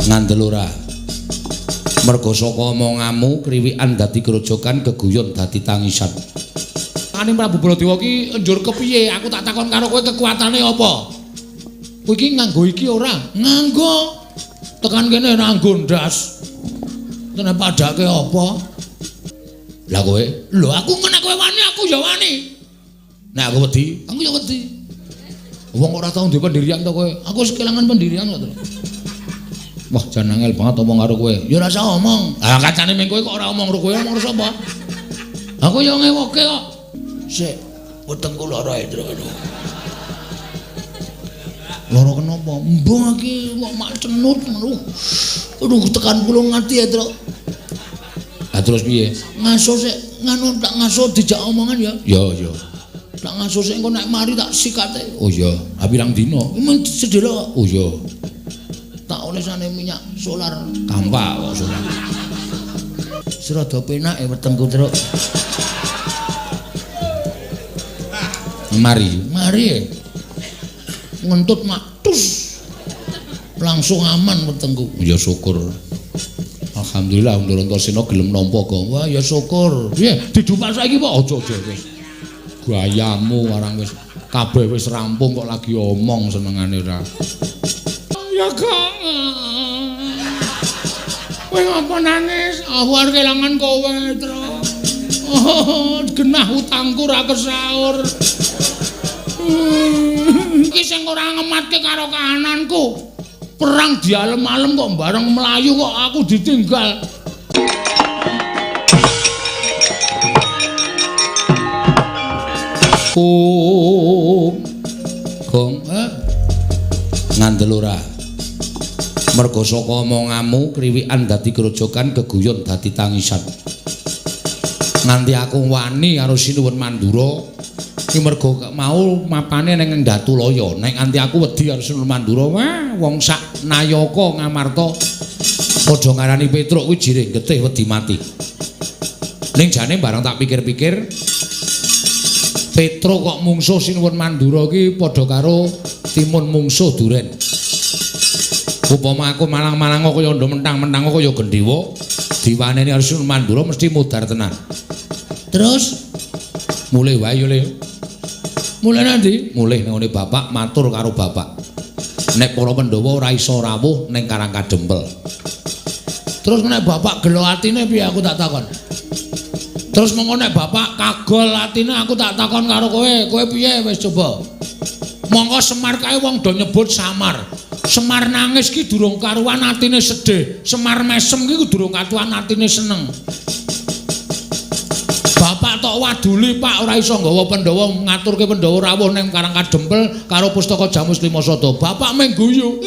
Ngandel ora? Merga saka omonganmu kriwikan dadi grojogan, geguyon dadi tangisan. Ane Prabu Baladewa ki njur kepiye? Aku tak takon karo kowe kekuatane apa? Kowe iki nganggo iki ora? Nganggo. Tekan kene nganggo ndas. Tenan padake apa? Lah kowe? Lho aku nek kowe wani aku ya wani. Nek aku wedi, aku ya wedi. Wong ora tau duwe pendirian to kowe. Aku wis kelangan pendirian kok to. Wah, jan angel banget omong karo kowe. Ya ora usah omong. Ah kancane ming kowe kok ora omong karo kowe, omong karo sapa? Aku ya ngewoke kok. Sik, wetengku lara e, Tru. Lara kenapa? Mbah iki kok mak cenut ngono. Aduh, tekan pulung ati ya, Tru. Lah terus piye? Ngaso sik, nganu tak ngaso dijak omongan ya. Ya, ya. Tak ngaso sik engko nek mari tak sikate. Oh iya, ha pirang dina? Mung sedhela. Oh iya. Tak olesane minyak solar. Kampak kok solar. Serada penak e wetengku, Truk. Mari, mari. Ngentut mak tus. Langsung aman wetengku. Ya syukur. Alhamdulillah Ndara Antasena gelem nampa kok. Wah ya syukur. Piye didupak saiki apa? Aja aja wis. Gayamu warang wis kabeh wis rampung kok lagi omong senengane ora. Ya Kang. Kowe ngapa nangis? Aku arep kelangan kowe, Tru. Oh, genah utangku ra kesaur. Iki sing ora ngematke karo kahananku. Perang dialem-alem kok bareng mlayu kok aku ditinggal. Gong, ngandel ora? Merga saka omonganmu kriwikan dadi grojogan, geguyon dadi tangisan. Nganti aku wani karo Sinuwun Mandura iki merga mau mapane ning Ndatulaya. Nek nganti aku wedi karo Sinuwun Mandura, wah wong sak nayaka Ngamarta padha ngarani Petruk kuwi jirih getih wedi mati. Ning jane bareng tak pikir-pikir, Petruk kok mungsuh Sinuwun Mandura iki padha karo timun mungsuh duren. Upama aku malang-malang kaya ndho mentang-mentang kaya gendhewa, diwaneni karo Sinuwun Mandura mesti mudhar tenan. Terus mulih wae yo Le. Mulih nanti? Mulih nang ngene bapak matur karo bapak. Nek para Pandhawa ora iso rawuh ning Karang Kadempel. Terus nek bapak gelo atine piye aku tak takon. Terus mengko nek bapak kagol atine aku tak takon karo kowe, kowe piye wis coba. Mongko Semar kae wong do nyebut Samar. Semar nangis ki durung karuan atine sedih. Semar mesem ki durung karuan atine seneng. Bapak tok waduli Pak ora iso nggawa Pandhawa ngaturke Pandhawa rawuh ning Karang Kadempel karo pustaka Jamus Lima Sada. Bapak mung guyu.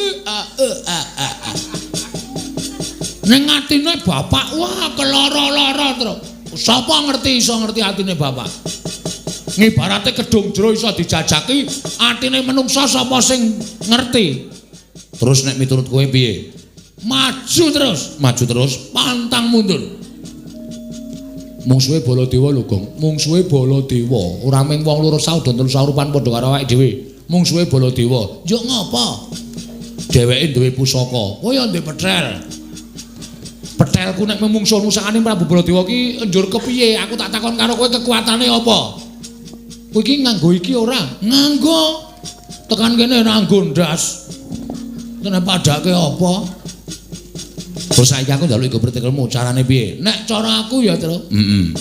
Ning atine bapak wah keloro-loro terus. Sapa ngerti iso ngerti atine bapak? Ngibarate kedung jero iso dijajaki, atine menungsa sapa sing ngerti? Terus nek miturut kowe piye? Maju terus, maju terus, pantang mundur. Mungsuhe Baladewa lho, Gong. Mungsuhe Baladewa, ora mung wong loro saudon telu saurupan padha karo awake dhewe. Mungsuhe Baladewa. Njuk ngapa? Dheweke duwe pusaka. Kowe ya duwe pethel. Pethelku nek mungsuh nusakane Prabu Baladewa ki njur kepiye? Aku tak takon karo kowe kekuatane apa? Kowe iki nganggo iki ora? Nganggo. Tekan kene nganggo ndas. Tenan padake apa? Terus saiki aku njaluk iku pretekelmu, carane piye? Nek cara aku ya, Tru. Heeh.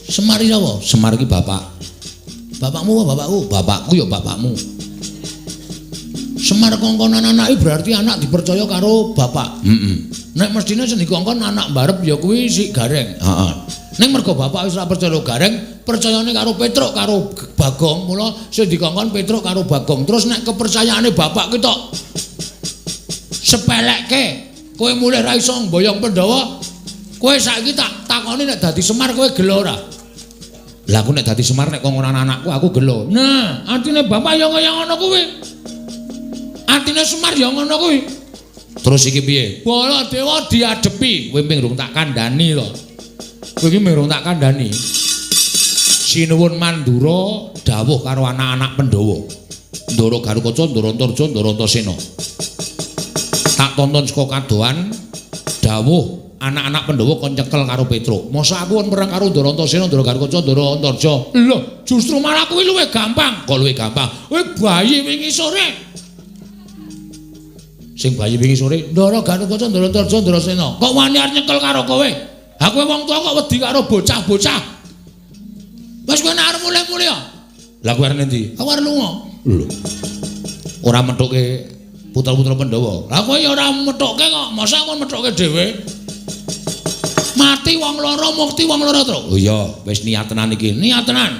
Semar iki sapa? Semar iki bapak. Bapakmu apa bapakku? Bapakku ya bapakmu. Semar kongkonan anake berarti anak dipercaya karo bapak. Heeh. Nek mestine sing dikongkon anak mbarep ya kuwi si Gareng. Heeh. Ning mergo bapak wis ora percaya Gareng, percayane karo Petruk karo Bagong, mula sing dikongkon Petruk karo Bagong. Terus nek kepercayaane bapak ki tok sepelekke, kowe mulih ra iso mboyong Pandhawa, kowe saiki tak takoni nek dadi Semar kowe gelo ora? Lah aku nek dadi Semar nek kongkonan anakku aku gelo. Nah, atine bapak ya kaya ngono kuwi. Atine Semar ya ngono kuwi. Terus iki piye? Baladewa diadepi, kowe ming rung tak kandhani to. Kowe iki ming rung tak kandhani. Sinuwun Mandura dawuh karo anak-anak Pandhawa. Ndara Garukaca, Ndara Antarja, Ndara Antasena. Tak tonton saka kadohan dawuh anak-anak Pandhawa kon nyekel karo Petruk. Masa aku kon perang karo Ndara Antasena, Ndara Garukaca, Ndara Antarja. Lho, justru malah kuwi luwih gampang. Kok luwih gampang? Kowe bayi wingi sore. Sing bayi wingi sore, Ndara Garukaca, Ndara Antarja, Ndara Sena. Kok wani arep nyekel karo kowe? Ha kowe wong tuwa kok wedi karo bocah-bocah. Wis kowe nek arep mulih-mulih ya. Lah kowe arep endi? Aku arep lunga. Lho. Ora methuke putra-putra Pandhawa. Lah kowe ya ora methuke kok. Masa aku methuke dhewe? Mati wong loro, mukti wong loro, Truk. Oh iya, wis niat tenan iki. Niat tenan.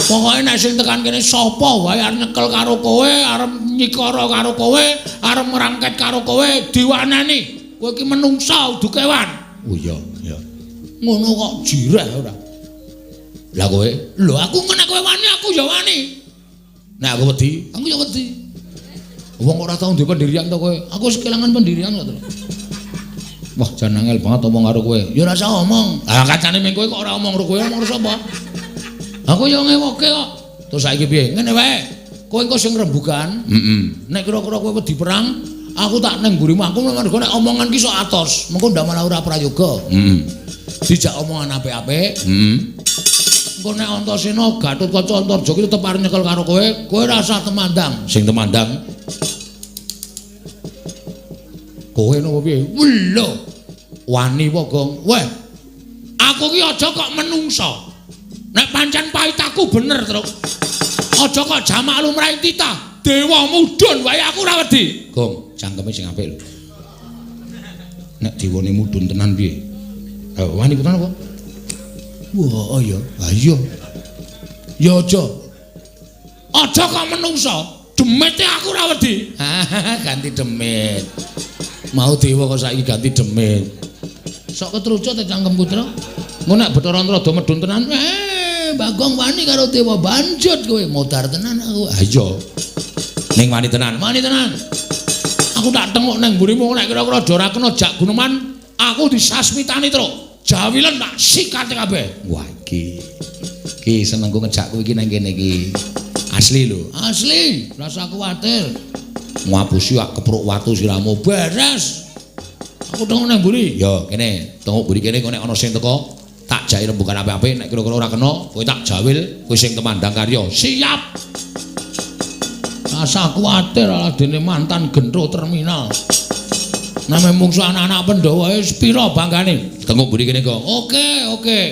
Pokoke nek sing tekan kene sapa wae arep nyekel karo kowe, arep nyikara karo kowe, arep ngrangket karo kowe, diwaneni. Kowe iki menungsa udu kewan. Oh iya, iya. Ngono kok jireh ora. Lah kowe? Lho aku nek kowe wani, aku ya wani. Nek aku wedi, aku ya wedi. Wong ora tau duwe pendirian to kowe. Aku wis kelangan pendirian kok, Truk. Wah, jan angel banget omong karo kowe. Ya ora usah omong. Lah kancane ming kowe kok ora omong karo kowe, omong karo sapa? Aku ya ngewoke kok. Terus saiki piye? Ngene wae. Kowe engko sing rembugan. Heeh. Nek kira-kira kowe wedi perang, aku tak ning mburimu. Aku mergo nek omongan ki sok atos, mengko ndak malah ora prayoga. Heeh. Dijak omongan apik-apik. Heeh. Engko nek Antasena, Gatotkaca, Antarja ki tetep arep nyekel karo kowe, kowe ora usah temandang. Sing temandang kowe napa piye? Lho. Wani apa, Gong? Weh. Aku ki aja kok menungsa. Nek pancen paitaku bener, Truk. Aja kok jamak lumrahe titah. Dewa mudhun wae aku ora wedi. Gong, cangkeme sing apik lho. Nek dewane mudhun tenan piye? Wani tenan apa? Wah, oh ya. Ha iya. Ya aja. Aja kok menungsa. Demite aku ora wedi. Ganti demit. Mau dewa kok saiki ganti demit. Sok ketrucut ta cangkemku, Truk. Engko nek Bathara Antrada medhun tenan, Bagong wani karo dewa banjut kowe modar tenan aku. Ha iya. Ning wani tenan, wani tenan. Aku tak tengok nang mburimu nek kira-kira ora kena jak guneman, aku disasmitani, Truk. Jawilen tak sikate kabeh. Wah iki. Iki senengku ngejak kowe iki nang kene iki. Asli lho, asli. Rasa kuwatir. Ngapusi ak kepruk watu siramu beres. Aku tengok nang mburi. Ya, kene, tengok mburi kene kok nek ana sing teko tak jake rembugan apik-apik, nek kira-kira ora kena, kowe tak jawil, kowe sing temandang karya. Siap. Rasa kuwatir aladene mantan gentro terminal. Name mungsu anak-anak Pandhawa wis pira banggane? Tengok mburi kene kok. Oke, oke.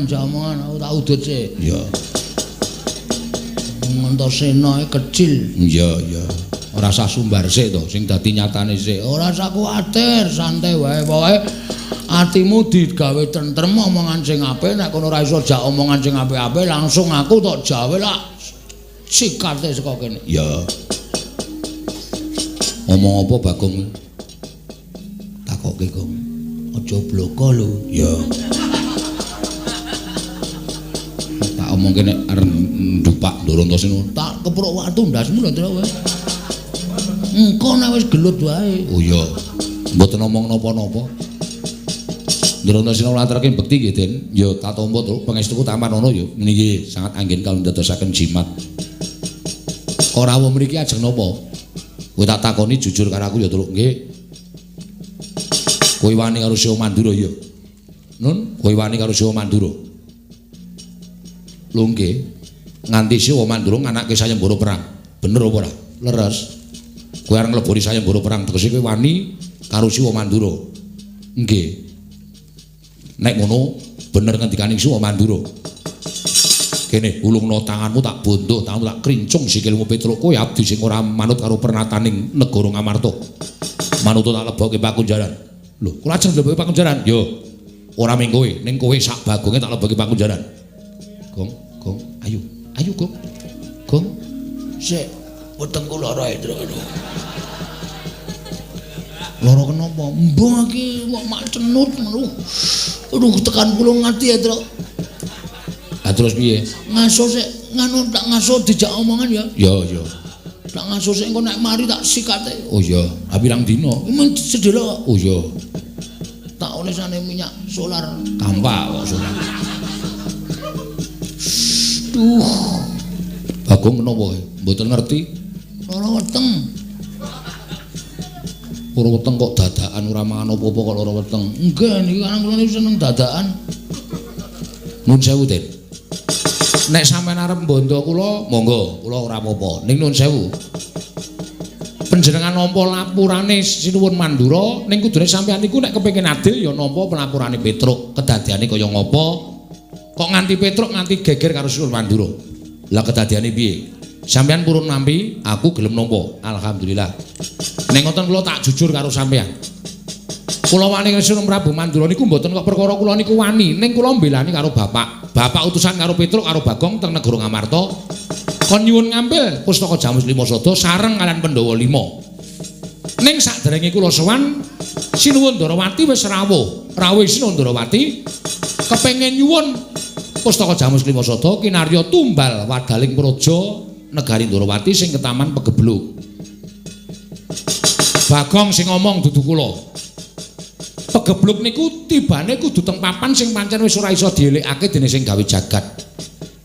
Jamongan aku tak udut sih. Iya. Antasena kecil. Iya, iya. Ora usah sumbar sik to, sing dadi nyatane sik. Ora usah kuwatir, santai wae. Pokoke atimu digawe tentrem, omongan sing apik. Nek kono ora iso jak omongan sing apik-apik, langsung aku tok jawe lak sikate saka kene. Iya. Omong apa Bagong? Takoke, Gong. Aja bloko lho. Iya. Tak omongke nek arep ndupak Ndara Antasena, tak kepruk watu ndasmu lho, Truk kowe. Engko nek wis gelut wae. Oh iya. Mboten omong napa-napa. Ndara Antasena nglaturake bekti nggih, Den. Ya tak tampa, Truk. Pangestuku tampan ana ya. Niki sangat anggen kawula ndadosaken jimat. Ora rawuh mriki ajeng napa? Kowe tak takoni jujur karo aku ya, Truk. Nggih. Kowe wani karo Siwa Mandura ya? Nun, kowe wani karo Siwa Mandura. Lho nggih. Nganti Siwa Mandura nganake sayembara perang. Bener apa ora? Leres. Kowe arep ngleboni sayembara perang tegese kowe wani karo Siwa Mandura. Nggih. Nek ngono bener ngendikane Siwa Mandura. Kene ulungno tanganmu tak bondoh, tanganmu tak krincung sikilmu Petruk. Kowe abdi sing ora manut karo pernataning negara Ngamarta. Manut tak lebokke pakunjaran. Lho, kula ajeng lebokke pakunjaran. Yo. Ora ming kowe, ning kowe sak bagonge tak leboki pakunjaran. Gong, gong, ayo. Ayo, Gong. Gong. Sik, wetengku lara, Tru. Lara kenapa? Mbah iki kok mak cenut ngono. Aduh, tekan kula ngati ya, Tru. Lah terus piye? Ngaso sik, nganu tak ngaso dijak omongan ya. Ya, ya. Tak ngaso sik engko nek mari tak sikate. Oh iya, ha pirang dina? Men sedhela. Oh iya. Tak olesane minyak solar. Kampak kok solar. Duh. Bagong menapa kowe? Mboten ngerti. Lara weteng. Lara weteng kok dadakan ora mangan apa-apa kok lara weteng. Nggih, niki kan kula niku seneng dadakan. Nun sewu, Den. Nek sampean arep mbondo kula, monggo, kula ora apa-apa. Ning nun sewu. Panjenengan nampa lapurane Sinuwun Mandura, ning kudune sampean niku nek kepengin adil ya nampa pelapurane Petruk. Kedadiane kaya ngapa? Kok nganti Petruk nganti geger karo Sinuwun Mandura? Lah kedadiane piye? Sampean purun nampi, aku gelem nampa. Alhamdulillah. Ning ngoten kula tak jujur karo sampean. Kula wani karo Sinuwun Prabu Mandura niku mboten kok perkara kula niku wani, ning kula mbelani karo bapak. Bapak utusan karo Petruk karo Bagong teng negara Ngamarta. Kon nyuwun ngambil pustaka Jamus Lima Sada sareng kalian Pandhawa 5. Ning saderenge kula sowan Sinuwun Ndarawati wis rawuh. Rawuh Sinuwun Ndarawati kepengin nyuwun pustaka Jamus Lima Sada kinarya tumbal wadaling praja negari Ndarawati sing ketaman pegebluk. Bagong sing ngomong dudu kula. Pegebluk niku tibane kudu teng papan sing pancen wis ora iso dielikake dening sing gawe jagat.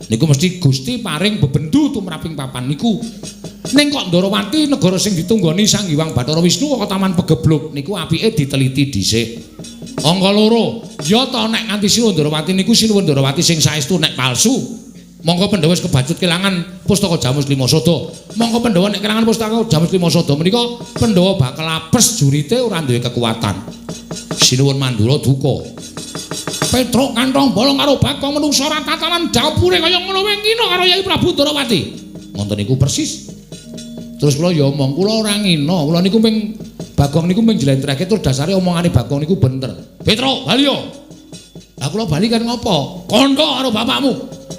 Niku mesti Gusti paring bebendu tumraping papan niku. Ning kok Ndarawati negara sing ditunggoni Sang Hyang Bathara Wisnu kok taman pegebluk niku apike diteliti dhisik. Angka loro, ya ta nek nganti Sinuwun Ndarawati niku Sinuwun Ndarawati sing saestu nek palsu. Mongko Pandhawa wis kebacut kelangan pustaka Jamus Lima Sada. Mongko Pandhawa nek kelangan pustaka Jamus Lima Sada menika Pandhawa bakal apes jurite ora duwe kekuatan. Sinuwun Mandura duka. Petruk kantong bolong karo Bagong menungsa ora tatanan dapure kaya ngono wae ngina karo Yai Prabu Ndarawati. Ngoten niku persis. Terus kula ya omong, kula ora ngina, kula niku ping Bagong niku ping njlentrehke tur dasare omongane Bagong niku bener. Petruk, bali yo. Lah kula bali kan ngopo? Kandha karo bapakmu.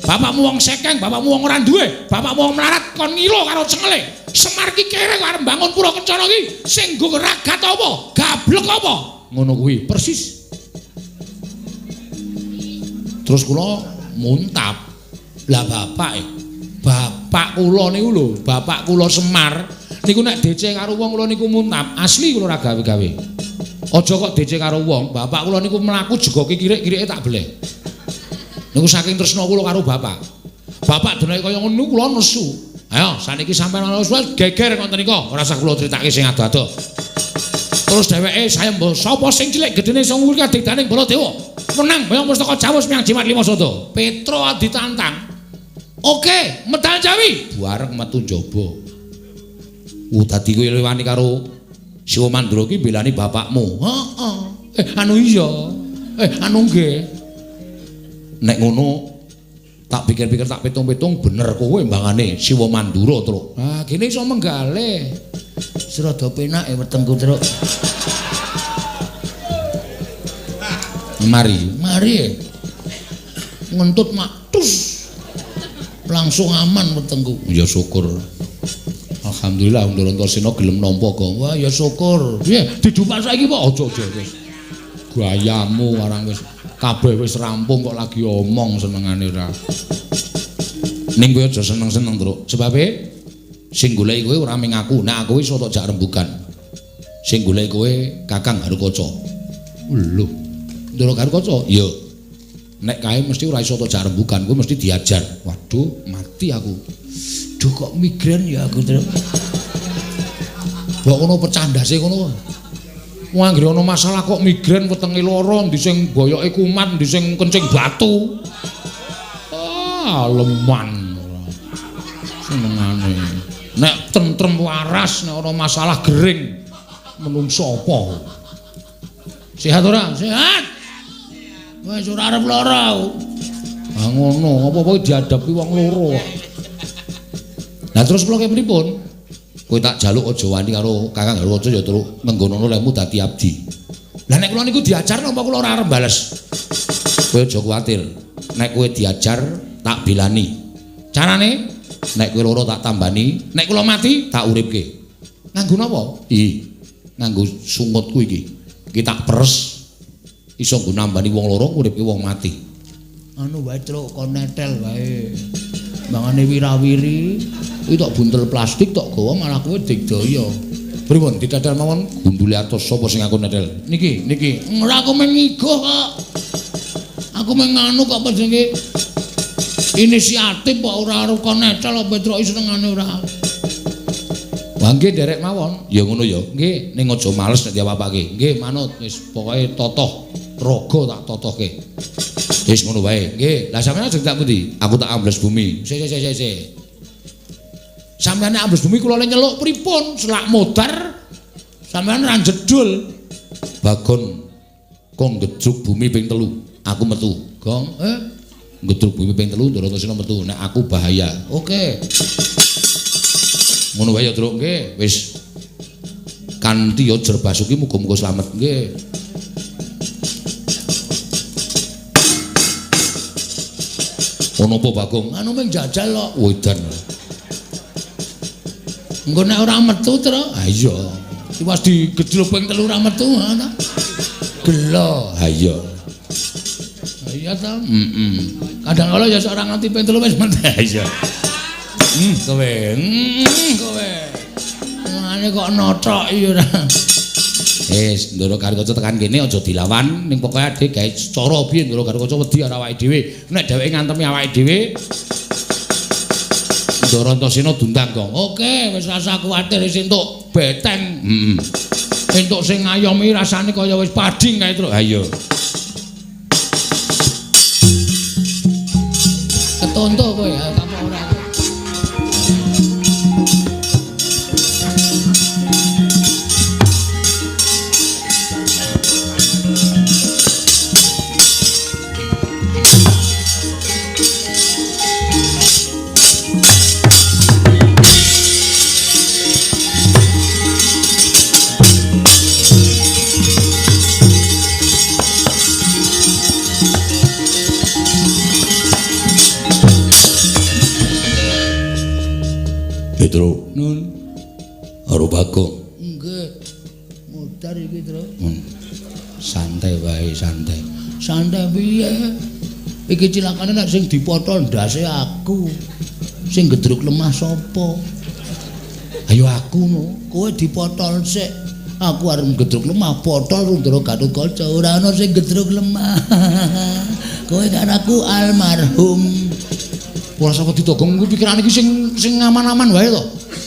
Bapakmu wong sekeng, bapakmu wong ora duwe, bapakmu wong melarat kon ngilo karo cengele. Semar ki kere kok arep mbangun pura kencana ki sing nggo ragat apa? Gablek apa? Ngono kuwi persis. Terus kula muntap. Lah bapak bapak kula niku lho, bapak kula Semar niku nek DC karo wong kula niku muntap, asli kula ora gawe-gawe. Aja kok DC karo wong, bapak kula niku mlaku jegoke kirik-kirike tak beleh. Niku saking tresna kula karo bapak. Bapak deneke kaya ngono kula nesu. Ayo saniki sampean ana wis geger ngoten nika, ora usah kula critake sing ado-ado. Terus dheweke sayemba sapa sing cilik gedene sing kuwi kadigdaning Baladewa. Menang boyong pustaka Jamus menyang Jimat Lima Sada. Petro ditantang. Oke, medal Jawi. Bareng metu njaba. Dadi kowe wani karo Siwa Mandura ki mbelani bapakmu. Heeh. Anu iya. Anu nggih. Nek ngono tak pikir-pikir tak pitung-pitung bener kowe mbangane Siwa Mandura, Truk. Ah, kene iso menggale. Serada penak wetengku, Truk. Mari, mari. Ngentut mak tus. Langsung aman wetengku. Ya syukur. Alhamdulillah Ndara Antasena gelem nampa kok. Wah, ya syukur. Piye didupak saiki apa? Aja-aja wis. Gayamu warang wis kabeh wis rampung kok lagi omong senengane ora. Ning kowe aja seneng-seneng, Truk. Sebabe sing goleki kowe ora mung aku, nek aku iso tok jak rembugan. Sing goleki kowe Kakang Garukaca. Lho, Ndara Garukaca? Iya. Nek kae mesti ora iso tok jak rembugan, kowe mesti diajar. Waduh, mati aku. Duh kok migrain ya aku, Truk. Mbok ngono pecah ndase ngono. Wong anggere ana masalah kok migrain wetenge lara, endi sing boyoke kumat, endi sing kencing batu. Ah, leman ora. Senengane. Nek tentrem waras, nek ana masalah gering menungso apa? Sehat ora? Sehat. Wis ora arep lara aku. Ah ngono, apa-apa dihadapi wong loro kok. Lah terus kula kepripun? Kowe tak jaluk aja wani karo Kakang Garukaca ya Truk, ngenggonono lehmu dadi abdi. Lah nek kula niku diajar napa kula ora arep bales? Kowe aja kuwatir. Nek kowe diajar tak bilani. Carane nek kowe loro tak tambani, nek kula mati tak uripke. Nganggo napa? Ih, nganggo sungutku iki. Iki tak peres iso nggo nambani wong loro nguripke wong mati. Anu wae Truk, kon netel wae. Mangane wirawiri, iki tok buntel plastik tok gawa malah kowe digdaya. Pripun ditetel mawon gundule atos sapa sing aku netel? Niki, niki. Ora aku mung ngigoh kok. Aku mung nganu kok apa jenenge? Inisiatif kok ora arep kon netel apa Petruk senengane ora. Wah nggih nderek mawon. Ya ngono ya. Nggih, ning aja males nek diapa-apake. Nggih, manut wis pokoke totoh raga tak totohke. Wis ngono wae. Nggih. Lah sampeyan ajeng tak pundi? Aku tak ambles bumi. Sik sik sik sik. Sampeyan nek ambles bumi kula le nyeluk pripun? Selak modar. Sampeyan ra jedul. Bagon kong gedruk bumi ping 3. Aku metu. Gong, gedruk bumi ping 3 Ndarantasena metu. Nek aku bahaya. Oke. Ngono wae ya, Truk. Nggih, wis. Kanthi ya Jerbasuki muga-muga slamet. Nggih. Ono apa Bagong? Anu mung jajal kok. Wedan. Engko nek ora metu, Truk. Ha iya. Tiwas digedluk ping 3 ora metu, ha ta. Gelo. Ha iya. Ha iya ta? Heeh. Kadang kala ya ora nganti ping 3 wis metu. Ha iya. Kowe. Kowe. Ngene kok nothok iki ora. Wis, Ndara Garukaca tekan kene aja dilawan, ning pokoke adhe gawe cara piye Ndara Garukaca wedi karo awake dhewe. Nek dheweke ngantemi awake dhewe, Ndara Antasena dundang, Gong. Oke, wis rasa kuwatir wis entuk beteng. Heeh. Entuk sing ngayomi rasane kaya wis padhing kae, Truk. Ha iya. Ketonto kowe ya, apa ora? Petro. Nun. Karo Bagong. Nggih. Modar iki, Tru. Santai wae, santai. Santai piye? Iki cilakane nek sing dipotol ndase aku. Sing gedruk lemah sapa? Ayo aku no. Kowe dipotol sik. Aku arep gedruk lemah, potol Ndara Gatotkaca. Ora ana sing gedruk lemah. Kowe karo aku almarhum. Ora sapa ditogong kuwi pikirane iki sing sing aman-aman wae to.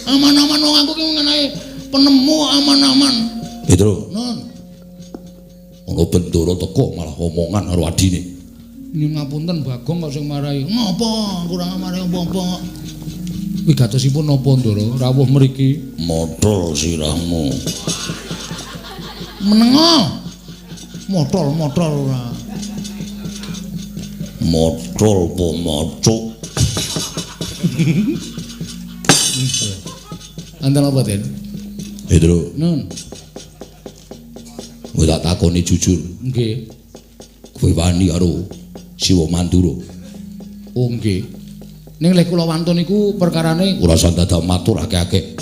Aman-aman wong aku ki mengenai penemu aman-aman. Petro. Nun. Ono Bendara teko malah omongan karo adine. Nyuwun ngapunten Bagong kok sing marahi. Ngopo? Kurang marahi apa-apa. Wigatosipun napa Ndara rawuh mriki? Motol sirahmu. Menengo. Motol-motol ora. Motol apa macuk? Anten apa, Den? Petro. Nun. Kowe tak takoni jujur. Nggih. Kowe wani karo Siwa Mandura? Oh nggih. Ning leh kula wantun niku perkarane ora usah dadak matur akeh-akeh.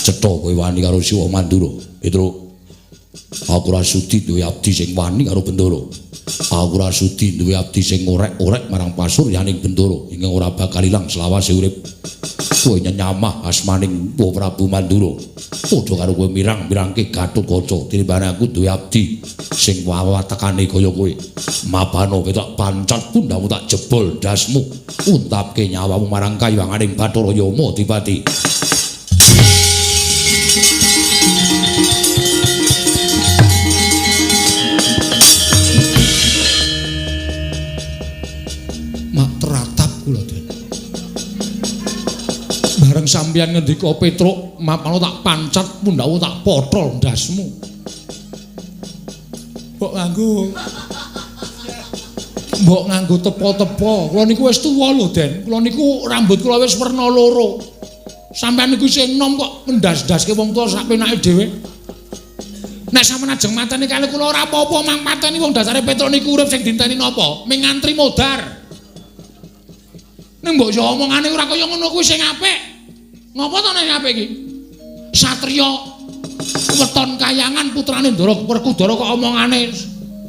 Cetha kowe wani karo Siwa Mandura. Petro. Aku ora sudi duwe abdi sing wani karo Bendara. Aku ora sudi duwe abdi sing ngorek-orek marang pasuryaning Bendara ingkang ora bakal ilang selawase urip. Kowe nyenyamah asmaning Prabu Mandura. Padha karo kowe mirang-mirangke Gatotkaca tinimbang aku duwe abdi sing wawatekane kaya kowe. Mabano kowe tak pancat pundhamu tak jebol ndasmu, untapke nyawamu marang kayuwanganing Bathara Yama Dipati. Mak teratap kula, Den. Bareng sampeyan ngendika Petruk, mapano tak pancat pundhamu tak potol ndasmu. Mbok nganggo tepo-tepo. Kula niku wis tuwa lho, Den. Kula niku rambut kula wis werna loro. Sampeyan niku isih enom kok ndas-ndaske wong tuwa sak penake dhewe. Nek sampeyan ajeng mateni kali kula ora apa-apa mang mateni wong dasare Petruk niku urip sing dinteni napa? Ming ngantri modar. Ning mbok yo omongane ora kaya ngono kuwi sing apik. Ngopo to nek apik iki? Satriya weton kayangan putrane Ndara Werkudara kok omongane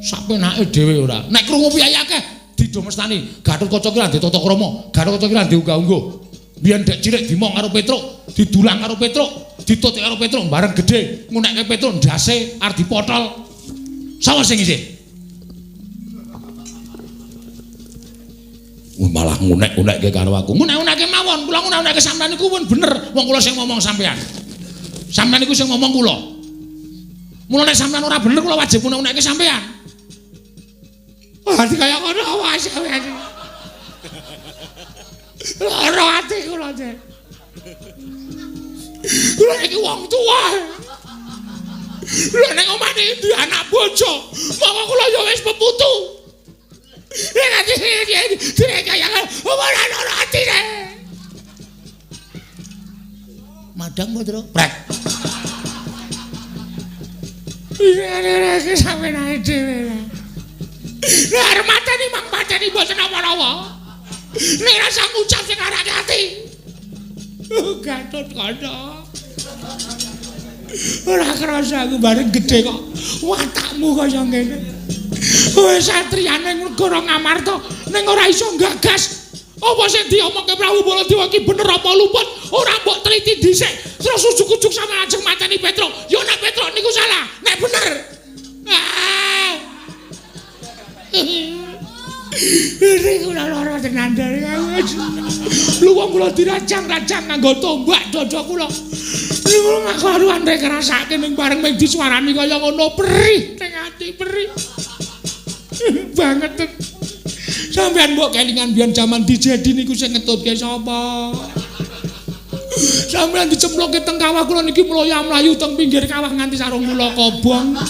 sapenake dhewe ora. Nek krungu piyayi akeh didomestani. Gathotkaca ki ra ndek tata krama, Gathotkaca ki ra ndek unggah-ungguh. Biyen dek cilik dimong karo Petruk, didulang karo Petruk, ditutik karo Petruk bareng gedhe, ngunekke Petruk ndase arep dipotol. Sapa sing isih? Malah ngunek-unekke karo aku. Ngunek-unekke mawon, kula ngunek-unekke sampean niku pun bener, wong kula sing ngomong sampean. Sampean niku sing ngomong kula. Mula nek sampean ora bener kula wajib ngunek-unekke sampean. Wah, kaya ngono awas sampean. Lara ati kula, Cek. Kula iki wong tuwa. Lha nek omah iki anak bojo, monggo kula ya wis peputu. Nek ati iki kaya ora lara ati. Madang Putra. Prek. Iki sampeyan ae dhewe. Nek arep mateni mang pateni mboten napa-napa. Nek rasa ngucap sing arake ati. Gathotkaca. Ora krasa aku bareng gedhe kok watakmu kaya ngene. Kowe satriyane negara Ngamarta ning ora iso nggagas. Apa sing diomongke Prabu Baladewa iki bener apa luput? Ora mbok teliti dhisik. Terus ujug-ujug sampeyan ajeng mateni Petruk. Ya nek Petruk niku salah, nek bener. Ah. Ini kula lara tenan dari lu wong kula dirajang-rajang nganggo tombak dada kula. Niku karuan rek ngrasake ning bareng ming disuarani kaya ngono perih ning ati perih. Banget. Sampeyan mbok kelingan biyen jaman dijedi niku sing ngetutke sapa? Sampeyan dicemplungke teng kawah kula niki mloya-mlayu teng pinggir kawah nganti sarung kula kobong.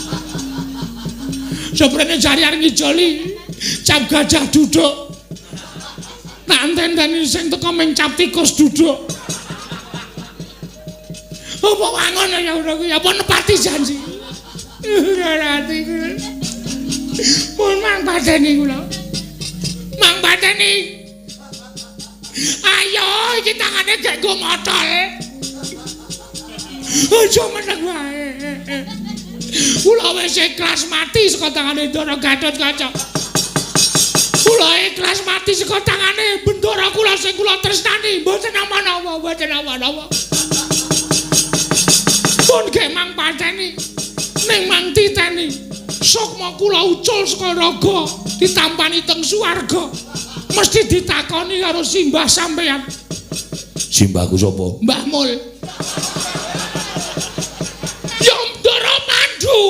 Seprene jariar ngijoli cap gajah duduk. Tak enteni sing teko ming cap tikus duduk. Apa wangun ya ora kuwi apa nepati janji. Ora ati kula. Pun mang pateni kula. Mang pateni. Ayo iki tangane gek nggo motol. Aja meneng wae. Kula wis ikhlas mati saka tangane Ndara Gathotkaca. Kula ikhlas mati saka tangane Bendara kula sing kula tresnani, mboten napa-napa, mboten napa-napa. Pun gek mang pateni ning mang titeni. Sukma kula ucul saka raga ditampani teng swarga. Mesti ditakoni karo simbah sampeyan. Simbahku sapa? Mbah Mul. Ya Ndara Pandu.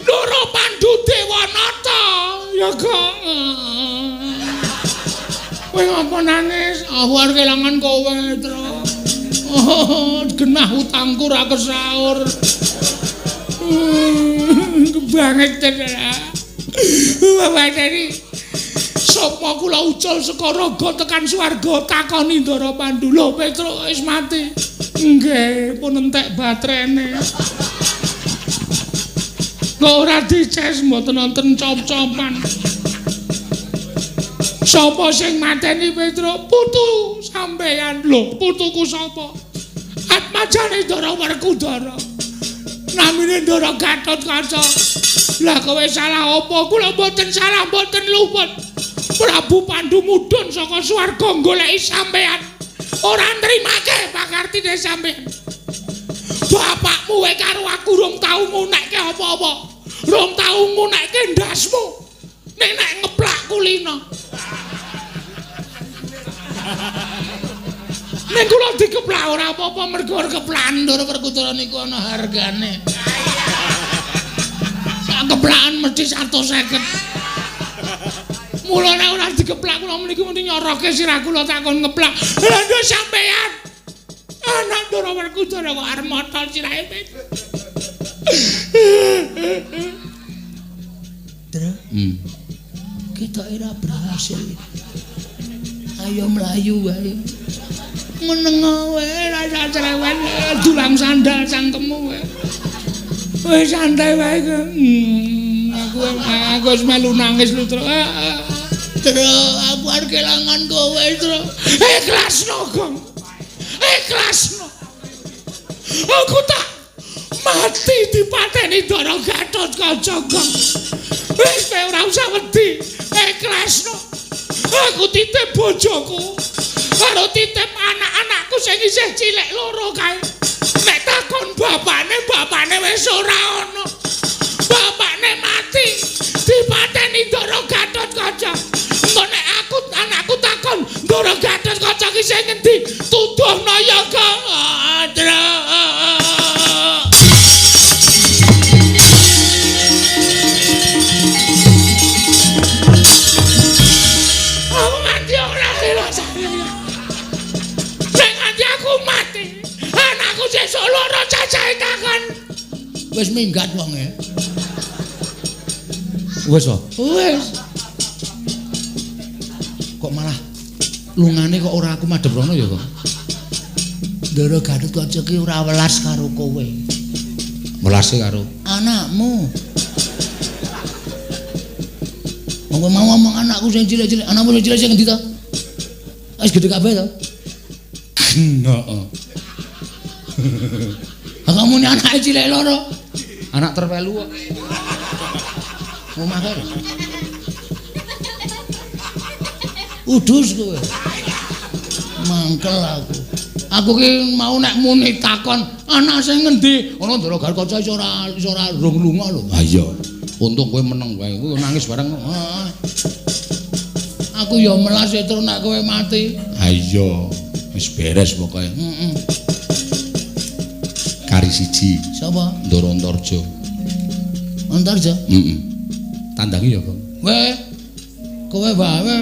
Ndara Pandu Dewanata. Ya kok. Kowe ngapa nangis? Aku arep kelangan kowe, Tru. Oh, genah utangku ra kesaur. Kebanget tenan. Bapak tadi sapa kula ucul saka raga tekan swarga takoni Ndara Pandu. Lho Petruk wis mati. Nggih, pun entek baterene. Kok ora dices mboten wonten cop-copan. Sapa sing mateni Petruk? Putu sampeyan. Lho, putuku sapa? Atmajane Ndara Werkudara. Namine Ndara Gathotkaca. Lah kowe salah apa? Kula mboten salah, mboten luput. Prabu Pandu mudhun saka swarga goleki sampeyan. Ora nrimake pakartine sampeyan. Bapakmu wae karo aku rong tau ngunekke apa-apa. Rong tau ngunekke ndasmu. Nek nek ngeplak kulino. Nek kula dikeplak ora apa-apa mergo keplakan Ndara Werkudara niku ana hargane. Sak keplakan mesti 150. Mula nek ora dikeplak kula mriki mesti nyoroke sirah kula takon ngeplak. Lha nduk sampeyan. Anak Ndara Werkudara kok arep motol sirahe. Dra. Ketoke ora berhasil. Ayo mlayu wae. Meneng wae rasa cerewet dulang sandal cangkemmu wae. Wis santai wae. Aku wis melu nangis lho, Tru. Tru, aku arep kelangan kowe, Tru. Ikhlasno, Gong. Ikhlasno. Aku tak mati dipateni Ndara Gatotkaca, Gong. Wis kowe ora usah wedi. Ikhlasno. Aku titip bojoku karo titip anak-anakku sing isih cilik loro kae. Nek takon bapakne, bapakne wis ora ana. Bapakne mati dipateni Ndara Gatotkaca. Engko nek aku anakku takon Ndara Gatotkaca ki sing ngendi? Tuduhno ya, Kang. Aku nganti ora rasane. Nek nganti aku mati, anakku sesuk loro cacahe takon. Wis minggat wonge. Wis to? Wis. Kok malah lungane kok ora aku madhep rono ya kok. Ndara Gatotkaca ki ora welas karo kowe. Welase karo anakmu. Wong mau ngomong anakku sing cilik-cilik, anakmu sing cilik sing ngendi to? Wis gedhe kabeh to? Heeh. Ha kamu ni anake cilik loro. Anak terwelu kok. Omah kae. Udus kowe. Mangkel aku. Aku ki mau nek muni takon anak sing ngendi? Ana Ndara Gatotkaca iso ora rung lunga lho. Ha iya. Untung kowe meneng wae. Kowe nangis bareng. Heeh. Aku ya melas ya terus nek kowe mati. Ha iya. Wis beres pokoke. Heeh. Kari siji. Sapa? Ndara Antarja. Antarja? Heeh. Tandangi ya, Kang. Weh. Kowe wae.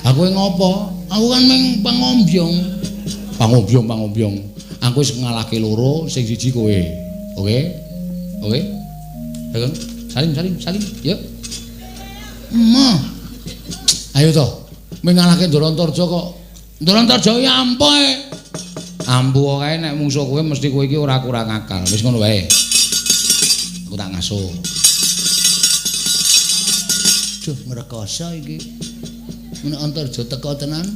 Aku ngopo? Aku kan mung pangombyong. Pangombyong. Aku wis ngalahke loro, sing siji kowe. Oke? Oke? Ayo, salim, salim. Yuk. Emoh. Ayo to. Mung ngalahke Ndara Antarja kok. Ndara Antarja iki ampuh. Ampuh kae nek mungsuh kowe mesti kowe iki ora kurang akal. Wis ngono wae. Aku tak ngasuh. Duh, ngrekoso iki. Menek Antarja teko tenan.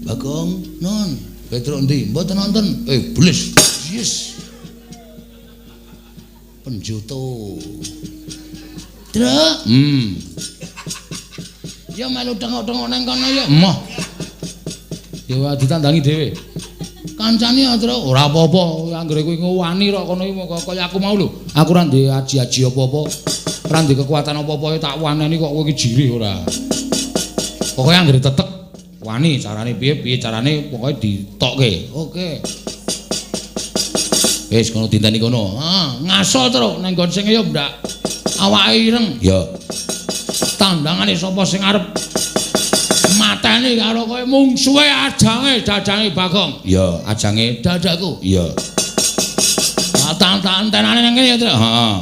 Bagong, nun, Petruk endi? Mboten nonton. Iblis. Yes. Penjoto. Truk. Ya melu tengok-tengok nang kono ya. Emoh. Ya ditandangi dhewe. Kancane ya, Truk. Ora apa-apa, anggere kowe wani kok kono iki kaya aku mau lho. Aku ora ndek aji-aji apa-apa. Ora ndek kekuatan apa-apa tak waneni kok kowe iki jirih ora. Pokoke anggere tetek wani carane piye-piye carane pokoke ditokke. Oke. Wis kono dinteni kono. Ah, ngaso Truk nang nggon sing ya ndak awake ireng. Ya. Tandangane sapa sing arep mateni karo kowe mungsuhe ajange dadange Bagong. Ya, ajange dadaku. Iya. Tak entenane nang kene ya, Truk. Heeh.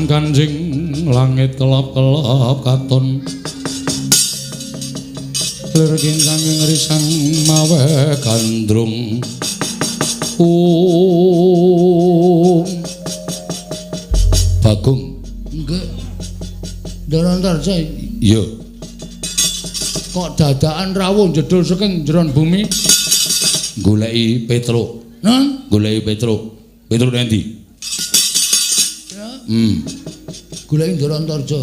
Kanjing langit kelap-kelap katon lir kincang risang mawe gandrung. Bagong nggih. Ndara Antarja. Iya. Kok dadakan rawuh jedul saking jeron bumi goleki Petruk. Nun, goleki Petruk. Petruk endi? Goleki Ndara Antarja.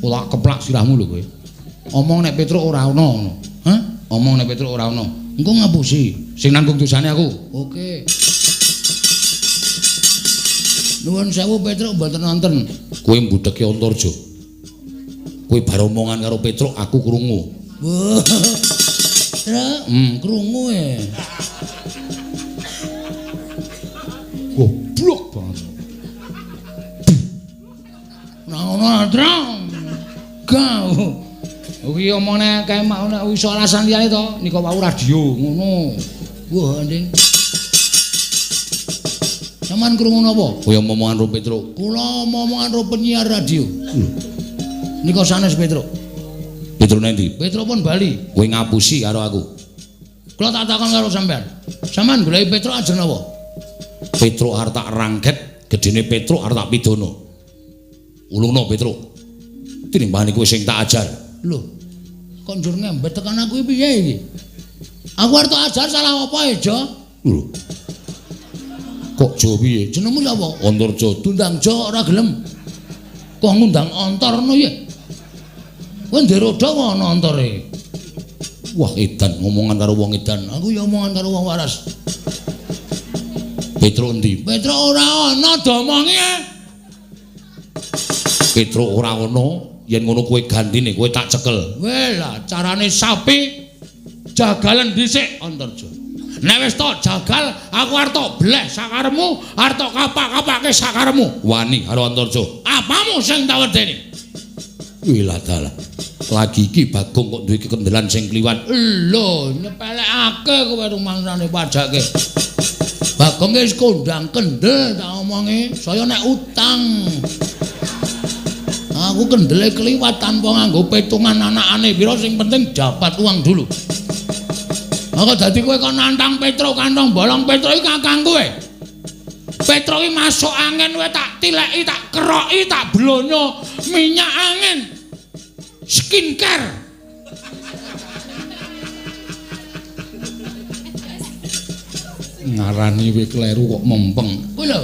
Ora keplak sirahmu lho kowe. Omong nek Petruk ora ana ngono. Hah? Omong nek Petruk ora ana. Engko ngapusi. Sing nanggung dosane aku. Oke. Nuwun sewu Petruk mboten wonten. Kowe mbudheki Antarja. Kowe bar omongan karo Petruk aku krungu. Truk, krungu e. Goblok banget. Nah ngono Truk. Gau. Kuwi omongane kae mau nek iso alasan liyane to, nika wau radio ngono. Wah, Nding. Sampeyan krungu napa? Kowe omongan karo Petruk. Kula omongan karo penyiar radio. Nika sanes Petruk. Petruk nendi? Petruk pun bali. Kowe ngapusi karo aku. Kula tak takon karo sampeyan. Sampeyan goleki Petruk ajeng napa? Petruk arep tak rangket, gedene Petruk arep tak pidana. Ulungno Petruk. Tinimbangane kowe sing tak ajar. Lho, kok njur ngembet tekan aku piye iki? Aku arep tak ajar salah apa e, Jo? Lho. Kok Jo piye? Jenengmu sapa? Antarja. Dundang Jo kok ora gelem. Kok ngundang Antar ngono ya? Kowe ndek roda kok ana antare. Wah, edan ngomongan karo wong edan. Aku ya omongan karo wong waras. Petruk endi? Petruk ora ana domongi. Petruk ora ana. Yen ngono kowe gantine, kowe tak cekel. Weh lah, carane sapi jagalen dhisik Antarja. Nek wis tok jagal, aku arep tok bleh sakaremu, arep tok kapak-kapake sakaremu. Wani karo Antarja. Apamu sing tak wedeni? Wih lah dalah. Lagi iki Bagong kok duwe kekendelan sing kliwat. Lho, nyepelekake kowe rumangsane pajake. Bagong wis kondang kendel tak omongi, saya nek utang. Aku kendele kliwat tanpa nganggo petungan anakane pira sing penting dapat uang dulu. Maka dadi kowe kok nantang Petruk kantong bolong Petruk iki kakang kowe. Petruk iki masuk angin kowe tak tileki, tak keroki, tak blonyo minyak angin. Skincare. Ngarani kowe kleru kok mempeng. Kowe lho,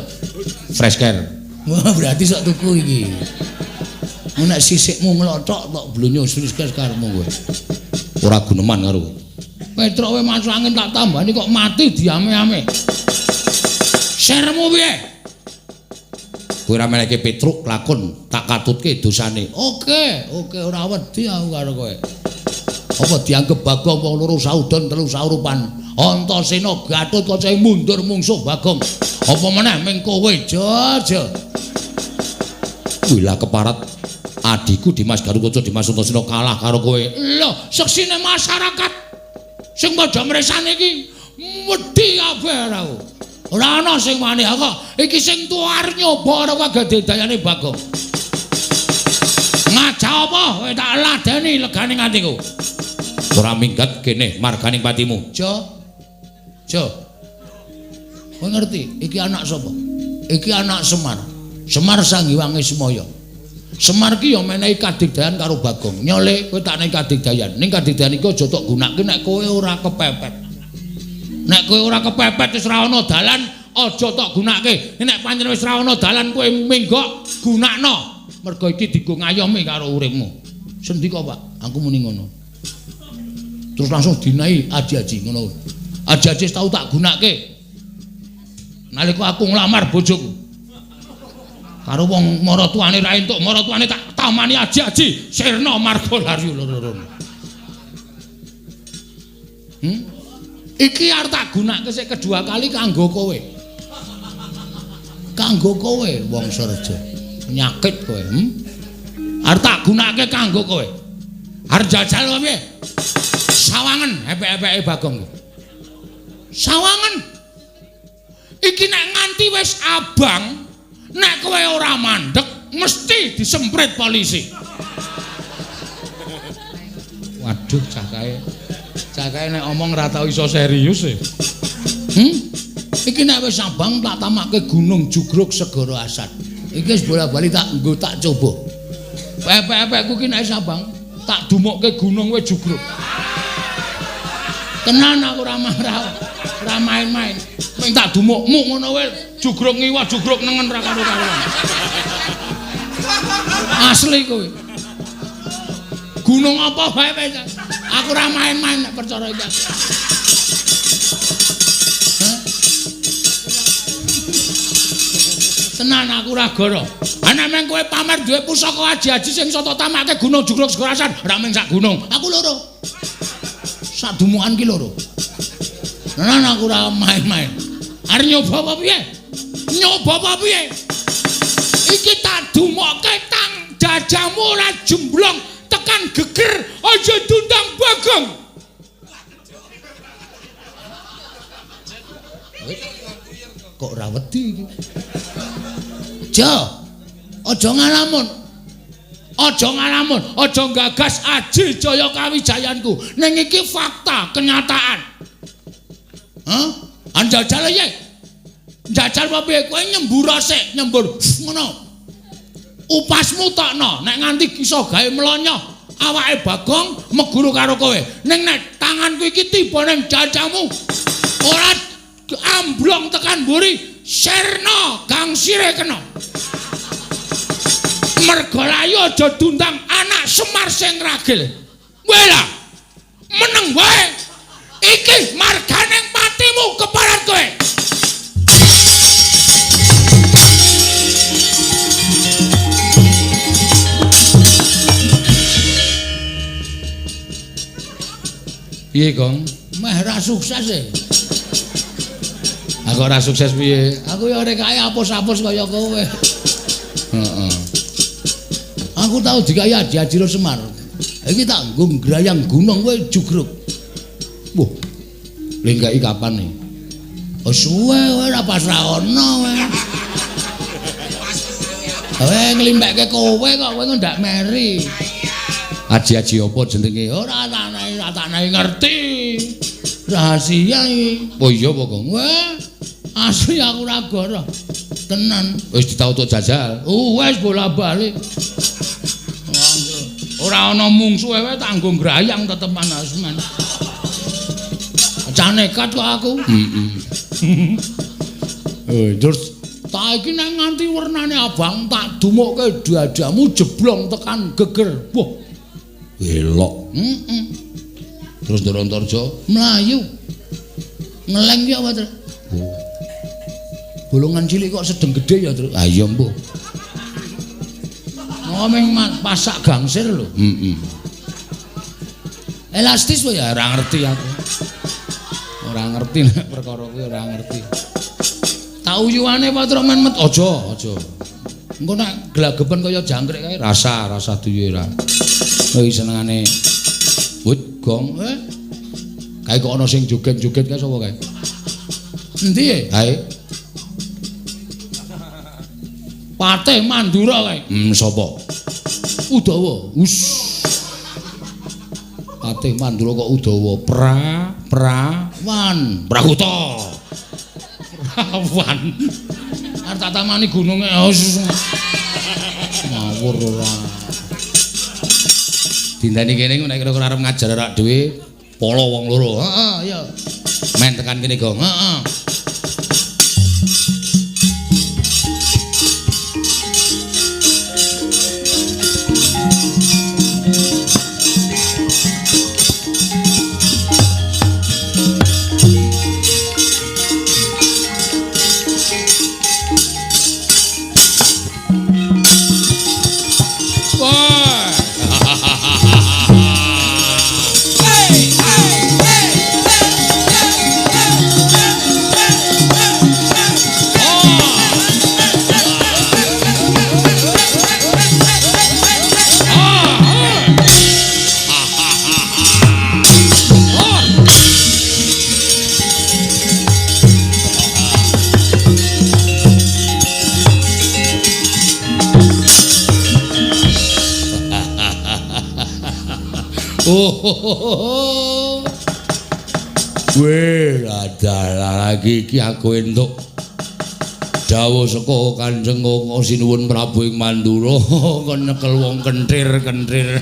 fresh care. Wah, berarti sok tuku iki. Nek sisikmu nglothok tok blonyo skincare karepmu kowe. Ora guneman karo kowe. Petruk kowe masuk angin tak tambani kok mati diame-ame. Sermu piye? Kowe ora meleke Petruk lakon tak katutke dosane. Oke, oke ora wedi aku karo kowe. Apa dianggep Bagong wong loro saudon telu saurupan. Antasena Gatotkaca mundur mungsuh Bagong. Apa meneh ming kowe jo. Kuwi lah keparat adikku Dimas Garukaca Dimas Antasena kalah karo kowe. Lho, seksine masyarakat sing padha mresani iki wedi kabeh aku. Ora ana sing wani kok. Iki sing tuwa arep nyoba karo kagedayane Bagong. Ngajak apa kowe tak ladeni legane atiku. Ora minggat kene marganing patimu. Jo. Jo. Kowe ngerti iki anak sapa? Iki anak Semar. Semar Sang Hyang Ismaya. Semar ki ya menehi kadigdayan karo Bagong. Nyole kowe tak nehi kadigdayan. Ning kadigdayan iki aja tok gunake nek kowe ora kepepet. Nek kowe ora kepepet wis ora ana dalan, aja tok gunake. Nek pancen wis ora ana dalan kowe minggok gunakno. Mergo iki dienggo ngayomi karo uripmu. Sendika, Pak, aku muni ngono. Terus langsung dinehi aji-aji ngono. Aji-aji tau tak gunake. Nalika aku nglamar bojoku. Karo wong maratuane ra entuk, maratuane tak tamani aji-aji sirna marga laryu loro-loro. Iki arep tak gunake sik kedua kali kanggo kowe. Kanggo kowe wong Surja. Penyakit kowe, Arep tak gunake kanggo kowe. Arep jajal piye? Sawangen epek-epeke Bagong. Sawangen. Iki nek nganti wis abang, nek kowe ora mandek mesti disemprit polisi. Waduh, cah kae. Cah kae nek omong ora tau iso serius e. Iki nek wis abang tak tamake Gunung Jugruk Segara Asat. Iki wis bola-bali tak nggo tak coba. Epek-epekku ki nek wis abang tak dumukke gunung wis jugruk. Tenan aku ora marah, ora main-main. Ming tak dumukmu ngono wae. Jugruk ngiwa, jugruk nengen ra karo-karuan. Asli kowe. Gunung apa wae wis. Aku ora main-main nek perkara iki. Tenan aku ora goro. Ana meng kowe pamer duwe pusaka aji-aji sing iso tok tamake gunung jugruk Segorasan, ora mung sak gunung. Aku loro. Sak dumukan ki loro. Tenan aku ora main-main. Arep nyoba apa piye? Nyoba apa piye? Iki tak dumokke tang jajamu ora jemblong tekan geger aja dundang Bagong. Kok ora wedi iki? Ja, aja ngalamun. Aja ngalamun, aja gagas aji jaya kawijayanku. Ning iki fakta, kenyataan. Hah? Anjajal piye? Njajal apa piye? Kowe nyembur sik, nyembur ngono. Upasmu tokno, nek nganti iso gawe mlonyoh awake Bagong meguru karo kowe. Ning nek tanganku iki tiba ning jajamu, ora amblong tekan mburi, sirna gangsire kena. Merga layu aja dundang anak Semar sing ragil. Wela, meneng wae. Iki marganing patimu keparat kowe. Piye, Gong? Meh ra sukses e. Aku ora sukses piye? Aku ya ora kaya apus-apus kaya kowe. Heeh. Aku tau dikai aji-aji Semar. Iki tak nggo ngrayang gunung kowe jugruk. Wah. Lengkai kapan nih? Oh suwe kowe ora pas ra ono kowe. Kowe nglimpekke kowe kok kowe ndak meri. Aji-aji apa jenenge? Ora tak ngerti. Rahasia iki. Oh iya apa, Gong? Wah, asli aku ora goro. Tenan. Wis ditautuk jajal. Wis bola-bali. Ora ana mungsuhe wae tak nggo ngrayang tetepan asmen. Cah nekat kok aku. Heeh. Terus tak iki nek nganti wernane abang tak dumukke dadamu jeblong tekan geger. Wah. Elok. Heeh. Terus Ndoro Antarja mlayu. Ngeleng ki apa, Tru? Oh. Bolongan cilik kok sedeng gedhe ya, Tru? Ah iya, mbuh. Ngomong pasak gangsir lho. Heeh. Elastis wae ya ora ngerti aku. Ora ngerti nek perkara kuwi ora ngerti. Tak uyuane apa Tru men met aja, aja. Engko nek glagepen kaya jangkrik kae rasa duwe ora. Kuwi senengane wit gong. Kae kok ana sing joget-joget kae sapa kae? Endi e? Kae. Patih Mandura kae. Sapa? Udawa. Us. Patih Mandura kok Udawa. Pra-wan. Prakuta. Prawan. Arep tak tamani gununge. Ngawur ora. Dinteni kene nek kira-kira arep ngajar arak dhewe polo wong loro. Heeh, iya. Men tekan kene, Gong. Heeh. Weh, adalah lagi iki aku entuk dawuh saka Kanjeng Sinuwun Prabu ing Mandura kon nyekel wong kenthir-kenthir.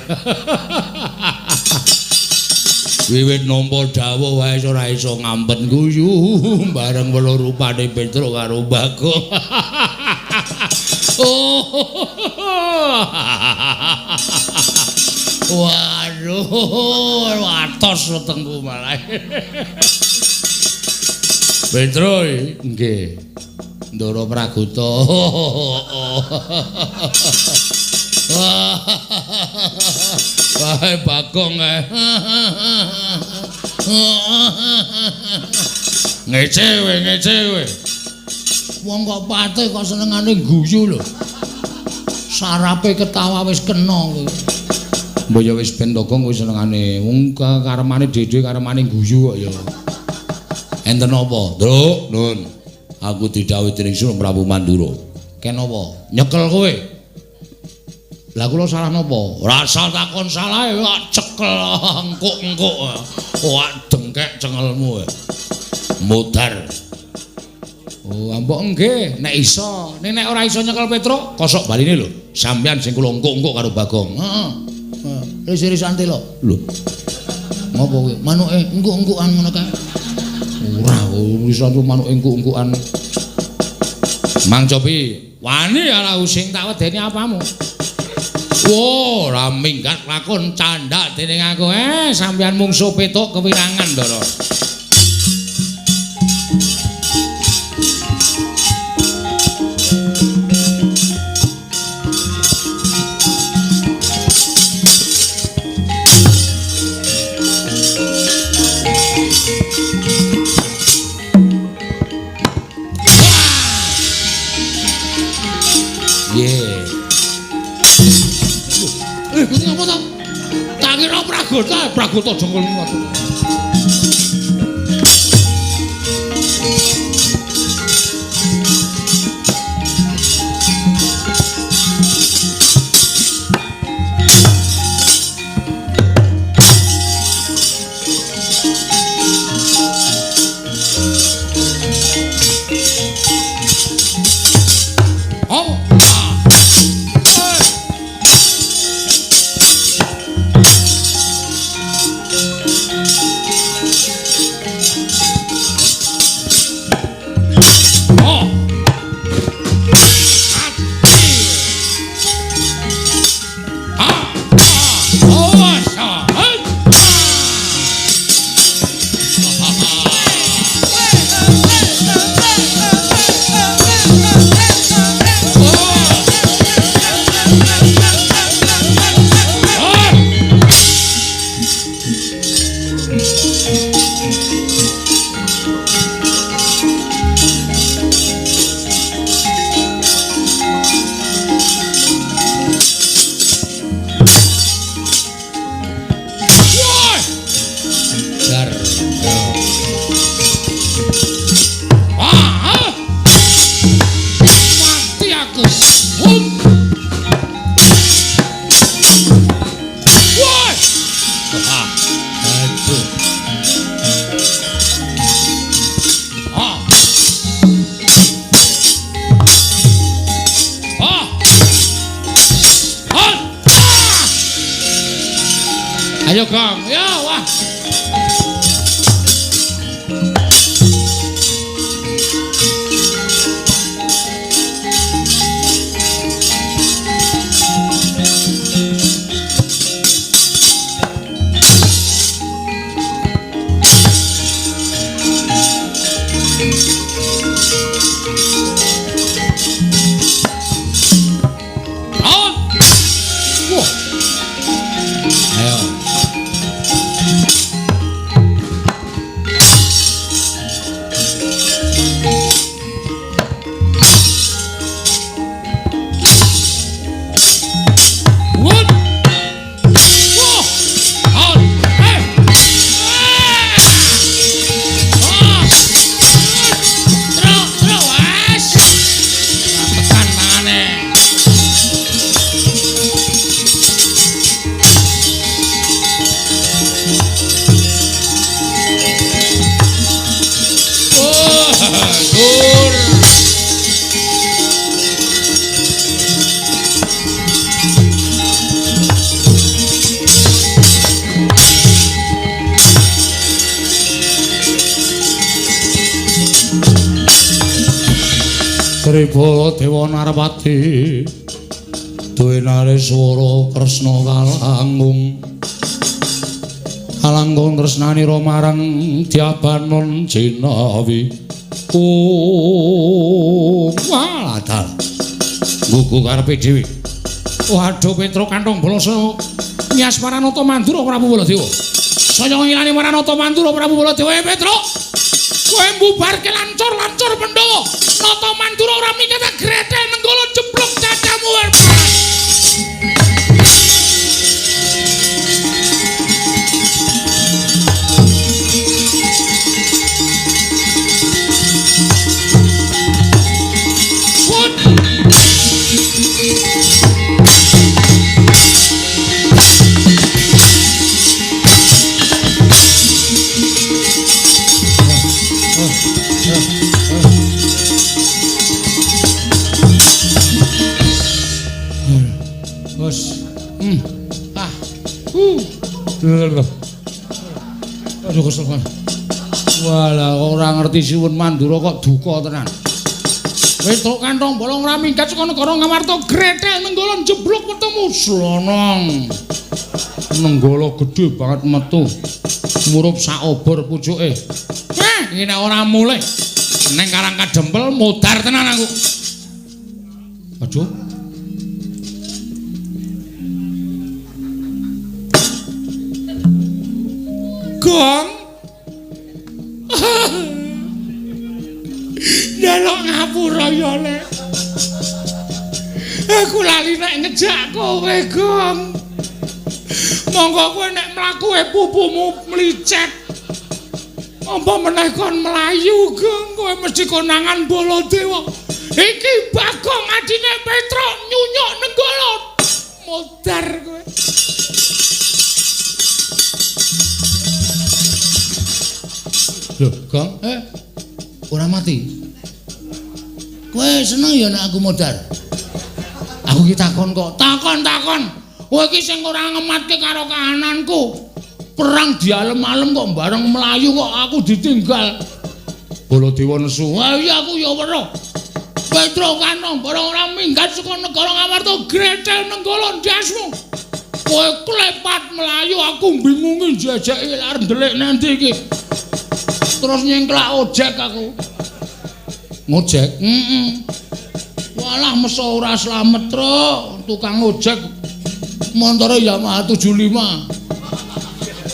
Wiwit nampa dawuh wae ora iso ngampet guyu bareng weluh rupane Petruk karo Bagong. Oh. Waduh, watos wetengku malah. Petruk nggih. Ndara Pragota. Wah, Bagong kae. Ngece kowe, ngece kowe. Wong kok pate kok senengane guyu lho. Sarape ketawa wis kena kowe. Mbok ya wis ben Bagong kowe senengane wong karemane dhewe karemane guyu kok ya. Enten apa? Ndruk, Nun. Aku didhawuhi dening Sunan Prabu Mandura. Ken apa? Nyekel kowe. Lah kula salah napa? Ora usah takon salahe, kok cekel engkuk-engkuk. Wah, dengkek cengelmu. Mudar. Oh, ambok nggih, nek iso. Nek ora iso nyekel Petruk, kosok baline lho. Sampeyan sing kula engkuk-engkuk karo Bagong. Heeh. Ris-risan telo. Lho. Ngopo kowe? Manuke engkuk-engkukan ngono kae. Ora, iso manuke engkuk-engkukan. Mang Copi, wani ala sing tak wedeni apamu? Wah, ora minggat lakon candhak dening aku. Sampeyan mungsuh Petruk kewirangan, Ndara. Pragota jengkol ngono. Ayo Gong, ya wah. Sri Baladewa Narpati duwe nareswara Kresna kalangkung kalangkung tresnanira marang Dyabanon jinawi. Oh, walah gugu karepe dhewe. Waduh Petruk kantong boloso nyas Paranata Mandura Prabu Baladewa. Saya ngilani Paranata Mandura Prabu Baladewa. Petruk, kowe mbubarke lancur-lancur Pandhawa. Nata Mandura ora minggat grethel nenggala jeblok cacamu. Aduh kesel kan. Walah ora ngerti Siwun Mandura kok duka tenan. Petruk kantong bolong ora minggat saka negara Ngamarta grethel nenggala jeblok metumu slonong. Nenggala gedhe banget metu. Murup sak obor pucuke. Heh, iki nek ora mulih ning Karang Kadempel modar tenan aku. Aduh. Gong. Njaluk ngapura ya, Lek. Aku lali nek ngejak kowe, Gong. Monggo kowe nek mlaku pupumu mlicet. Apa meneh kon mlayu, Gong? Kowe mesti konangan Baladewa. Iki Bagong adine Petruk nyunyuk nenggala. Modar kowe. Lho, Gong, ora mati. Kowe seneng ya nek aku modar? Aku ki takon kok. Takon-takon. Kowe iki sing ora ngematke karo kahananku. Perang dialem-alem kok bareng mlayu kok aku ditinggal. Baladewa nesu. Ha iya aku ya weruh. Petruk kanong bareng ora minggat saka negara Ngamarta grethel nenggala ndasmu. Kowe klepat mlayu aku bingungi jejeki arep ndelik nanti iki. Terus nyengklak ojek aku. Ngojek? Heeh. Walah meso ora slamet, Truk. Tukang ojek montore Yamaha 75.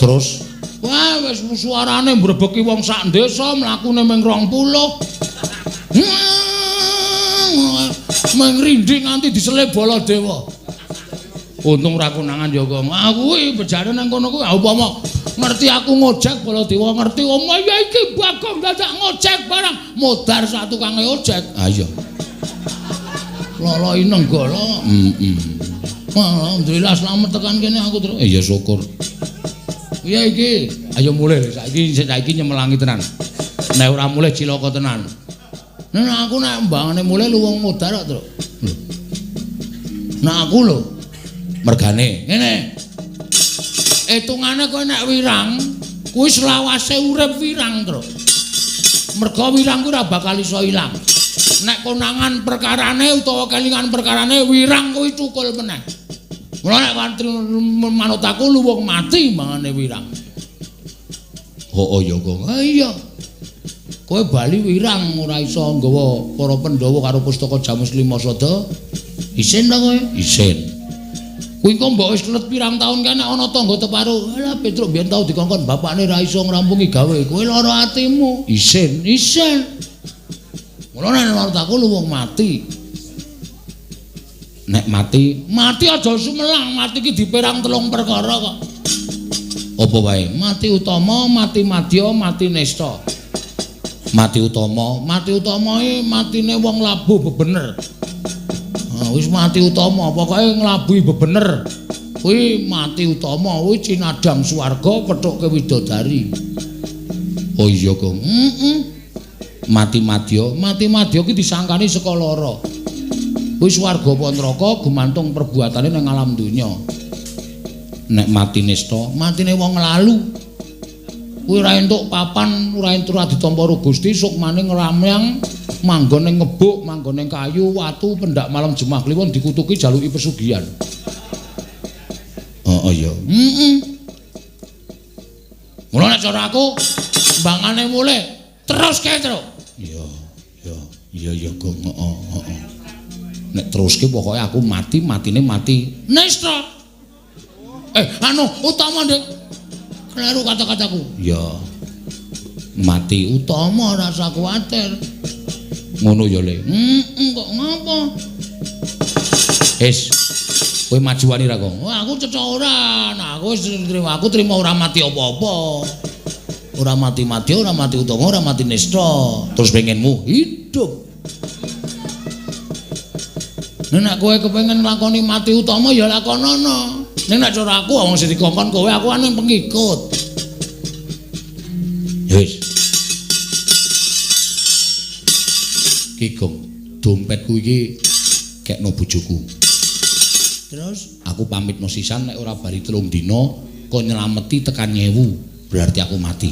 Terus wah wis suarane mbrebeki wong sak desa mlakune ming 20. Ming rinding nganti diselip Baladewa. Untung ora konangan ya, Gong. Aku kuwi bejane nang kono kuwi upama ngerti aku ngojek Baladewa ngerti omah ya iki Bagong dadak ngojek barang modar sak tukange ojek. Ha iya. Loloi nenggala. Heeh. Alhamdulillah slamet tekan kene aku terus. Ya syukur. Iya iki, ayo mulih saiki saiki nyemelangi tenan. Nek ora mulih cilaka tenan. Nek aku nek mbangane mulih lu wong modar kok, Truk. Lho. Nek aku lho mergane ngene. Hitungane kowe nek wirang, kuwi selawase urip wirang, Truk. Merga wirang kuwi ora bakal iso ilang. Nek konangan perkarane utawa kelingan perkarane wirang kuwi cukul meneh. Mula nek manut aku luwung mati mangane wirang. Oh ya Gong. Ha iya. Kowe bali wirang ora iso nggawa para Pandhawa karo pustaka Jamus Lima Sada. Isin ta kowe? Isin. Kuwi kok mbok wis kelet pirang taun kae nek ana tangga teparo. Alah Petruk biyen tau dikongkon bapakne ra iso ngrampungi gawe. Kowe lara atimu. Isin, isin. Mula nek manut aku luwung mati. Nek mati, mati aja sumelang, mati iki diperang telung perkara kok. Apa wae? Mati utama, mati madya, mati nista. Mati utama, mati utama iki matine wong labuh bebener. Nah, wis mati utama, pokoke nglabuhi bebener. Kuwi mati utama, kuwi cinadang swarga pethuke widodari. Oh iya, Gong. Heeh. Mati madya, mati madya iki disangkani saka lara. Kuwi swarga apa neraka gumantung perbuatane nang alam donya. Nek mati nista, matine wong lalu. Kuwi ora entuk papan, ora entuk ora ditampa karo Gusti, sukmane ngramyang Manggon ning ngebuk, manggon ning kayu, watu, pendak malam Jemah Kliwon dikutuki jaluki pesugihan. Heeh ya. Heeh. Mula nek cara aku mbangane mulih teruske, Truk. Iya, iya, iya ya Gong, heeh, heeh. Nek teruske pokoke aku mati, matine mati nista. Anu utama, Dik. Kleru kata-kataku. Iya. Mati utama rasa kuwatir. Ngono ya, Le. Heeh, kok ngapa? Wis. Kowe maju wani ra, Gong? Wah, aku cecok ora. Nah, aku wis trimo, aku trimo ora mati apa-apa. Ora mati-mati, ora mati utama, ora mati nista. Terus pengenmu hidup. Nek kowe kepengin nglakoni mati utama ya lakonono. Ning nek cara aku wong sing dikongkon kowe, aku anu pengikut. Ya wis. Ki Gong, dompetku iki kekno bojoku. Terus aku pamitno sisan nek ora bari 3 dina kon nyelameti tekan 1000, berarti aku mati.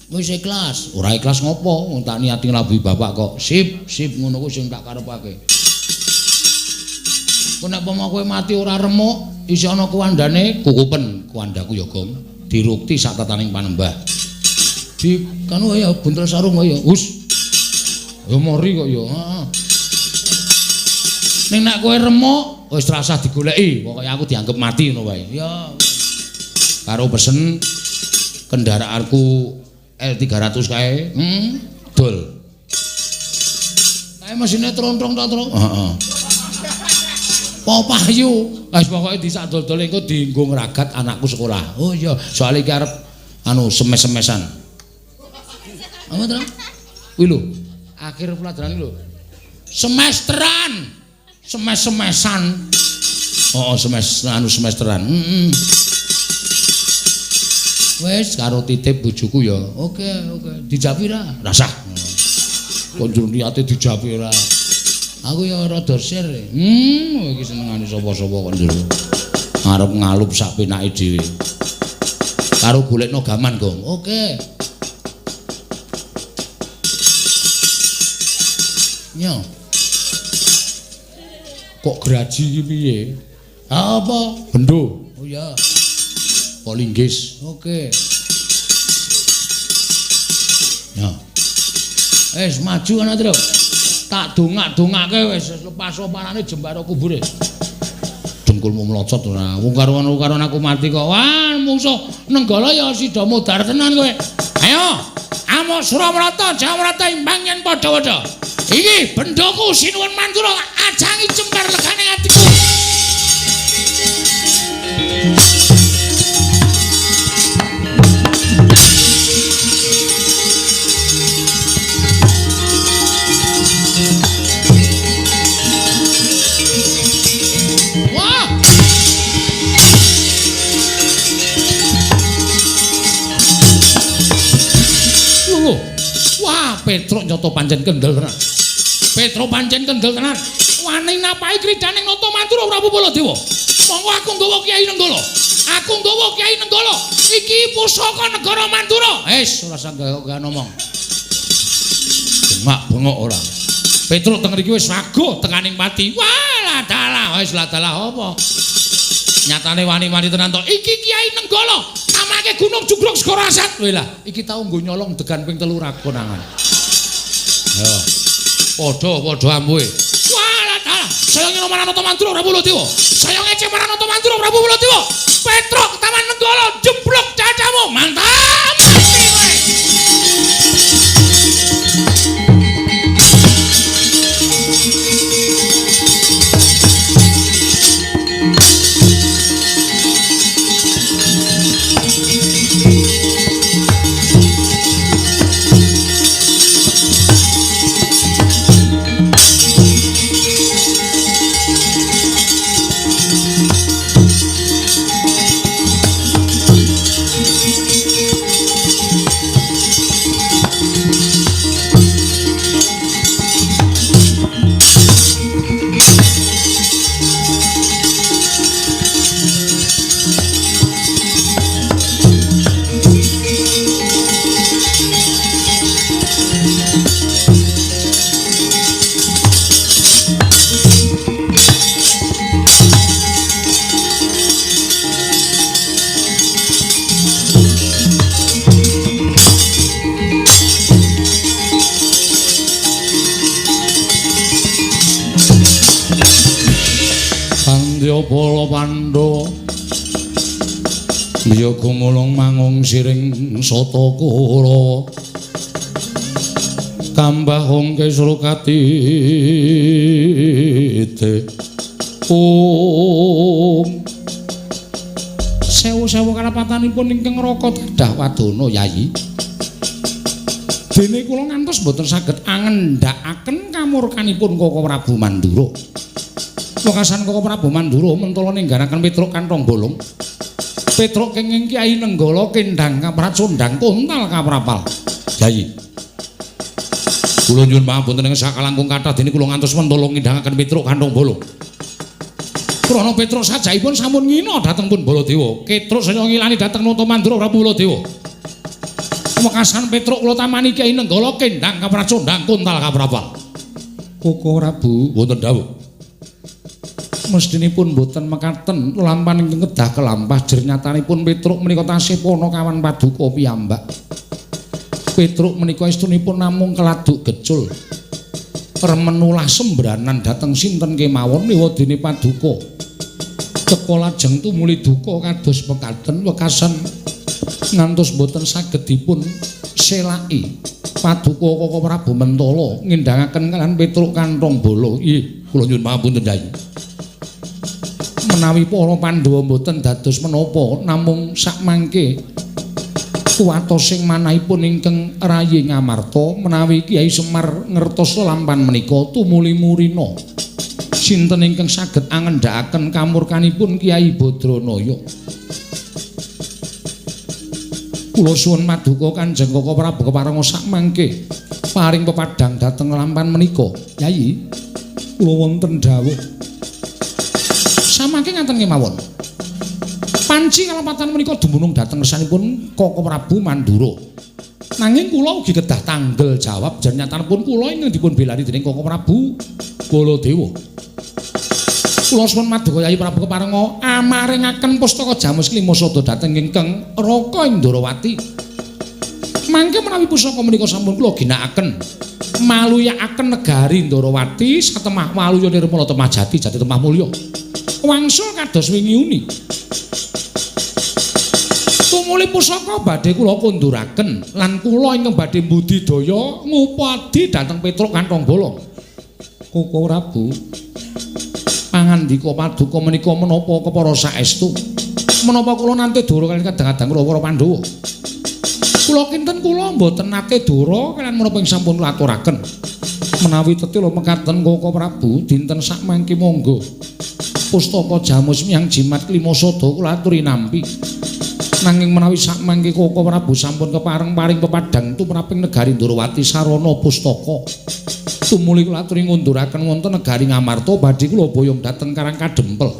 Wis ikhlas. Ora ikhlas ngopo? Wong tak niati nglabuhi bapak kok. Sip, sip ngono kuwi sing tak karepake. Kok nek pomo kowe mati ora remuk, isih ana kuwandane, kukupen kuwandaku ya, Gong. Dirukti sak tataning panembah. Di kanu ya buntel sarung ya. Hus. Ya mori kok ya. Heeh. Ning nek kowe remuk, wis rasah digoleki, pokoke aku dianggep mati ngono wae. Ya. Karo pesen kendaraanku L300 kae, dol. Kae mesine trontrong ta, Truk? Heeh. Po payu. Wis pokoke disak dol-dol engko dienggo ngragat anakku sekolah. Oh iya, soalé iki arep anu semes-semesan. Apa, Truk? Kuwi lho, akhir pelajaran iki lho. Semesteran. Semes-semesan. Oh, anu semesteran. Heeh. Wis karo titip bojoku ya. Oke, oke. Dijapi ra? Rasah. Kok njur niate dijapi ora? Aku ya rada sir. Iki senengane sapa-sapa kok njur. Arep ngalup sak penake dhewe. Karo golekno gaman, Gong. Oke. Nyo. Kok graji iki piye? Apa? Bendo. Oh iya. Polinggis. Oke. Ya. Wis maju ana, Truk. Tak dongak-dongake wis lepas opanane jembaro kubure. Dengkulmu mlocot ora. Wong karo-karo aku mati kok. Wah, mungsuh Nenggala ya sida modar tenan kowe. Ayo, amuk Suramrata, Jawamrata imbang yen padha-padha. Iki bendoku Sinuwun Mandura ajangi jembar legane atiku. Wah! Lho. Wah, Petruk nyoto pancen kendel tenan. Petruk pancen kendel tenan. Wani napahi kridhaning Nata Mandura Prabu Baladewa. Monggo aku nggawa Kyai Nenggala. Aku nggawa Kyai Nenggala. Iki pusaka negara Mandura. Wis ora usah gawe ngomong. Bengak bengok ora. Petruk teng mriki wis waguh tekaning pati. Wah, ladalah wis ladalah apa? Nyatane wani-wani tenan to. Iki Kyai Nenggala tamake Gunung Jugruk Segara Asat. Weh lah, iki tau nggo nyolong degan ping 3 rakonangan. Ya. Padha-padha ampuhe. Wah, ladalah. Saya ngene marang Nata Mandura Prabu Baladewa. Saya ngece marang Nata Mandura Prabu Baladewa. Petruk Taman Nenggala jeblok cacamu. Mantap. Mati kowe. Sindya bala Pandhawa biya gumulung mangung siring sata Kurawa kambah ongke srukatite om sewu-sewu karapatanipun ingkang raka kedah wadana Yayi. Dene kula ngantos mboten saged angendhakaken kamurkanipun Koko Prabu Mandura. Wekasan Koko Prabu Mandura mentala ninggaraken Petruk kantong bolong. Petruk kenging Kyai Nenggala kendhang kapracondhang kontal kaprapal. Yayi. Kula nyuwun pangapunten ing sakalangkung kathah dene kula ngantos mentala ngindhangaken Petruk kantong bolong. Krana Petruk sajaipun sampun ngina dhateng pun Baladewa. Ketruk saya ngilani dhateng Nata Mandura Prabu Baladewa. Wekasan Petruk kula tamani Kyai Nenggala kendhang kapracondhang kontal kaprapal. Koko Prabu wonten dawuh. Mestinipun boten mekaten lampahan ingkang kedah kelampah jernyatanipun Petruk menika tasih panakawan paduka piyambak. Petruk menika estunipun namung keladuk gecul. Remenulah sembranan dhateng sinten kemawon liwadene paduka. Teka lajeng tumuli duka kados mekaten wekasan ngantos boten saged dipun selaki. Paduka Koko Prabu Mentala ngindhangaken kaliyan Petruk kantong bala. Nggih, kula nyuwun pangapunten Yayi. Menawi para Pandhawa mboten dados menapa namung sakmangke kuwatos sing manahipun ingkang rayi Ngamarta menawi Kyai Semar ngertos lelampan menika tumuli murina sinten ingkang saged angendhakaken kamurkanipun Kyai Badranaya. Kula suwun maduka Kanjeng Koko Prabu keparenga sakmangke paring pepadhang dhateng lampan menika. Yayi, kula wonten dawuh. Samangke ngaten kemawon. Panci kalepatan menika dumunung dhateng ngersanipun Koko Prabu Mandura. Nanging kula ugi kedah tanggel jawab jernyatanipun kula ingkang dipun belani dening Koko Prabu Baladewa. Kula suwun maduka Yayi Prabu keparenga amaringaken pustaka Jamus Klima Sada dhateng ingkang Raka Indrawati. Mangke menawi pusaka menika sampun kula ginakaken maluyakaken negari Ndrawati satemah waluya nirmala temah jati jati temah mulya. Wangsul kados wingi uni. Tumuli pusaka badhe kula konduraken lan kula ingkang badhe mbudidaya ngupadi dhateng Petruk kantong bolong. Koko Prabu pangandika paduka menika menapa kepara saestu? Menapa kula nate dora kaliyan kadang-kadang kula para Pandhawa? Kula kinten kula mboten nate dora kaliyan menapa ing sampun kula aturaken. Menawi tetila mekaten Koko Prabu dinten sakmangke monggo. Pustaka Jamus Miang Jimat Klima Sada kula aturi nampi. Nanging menawi sakmangke Koko Prabu sampun kepareng paring pepadhang tumraping negari Ndrawati sarana pustaka. Tumuli kula aturi ngunduraken wonten negari Ngamarta badhe kula boyong dhateng Karang Kadempel.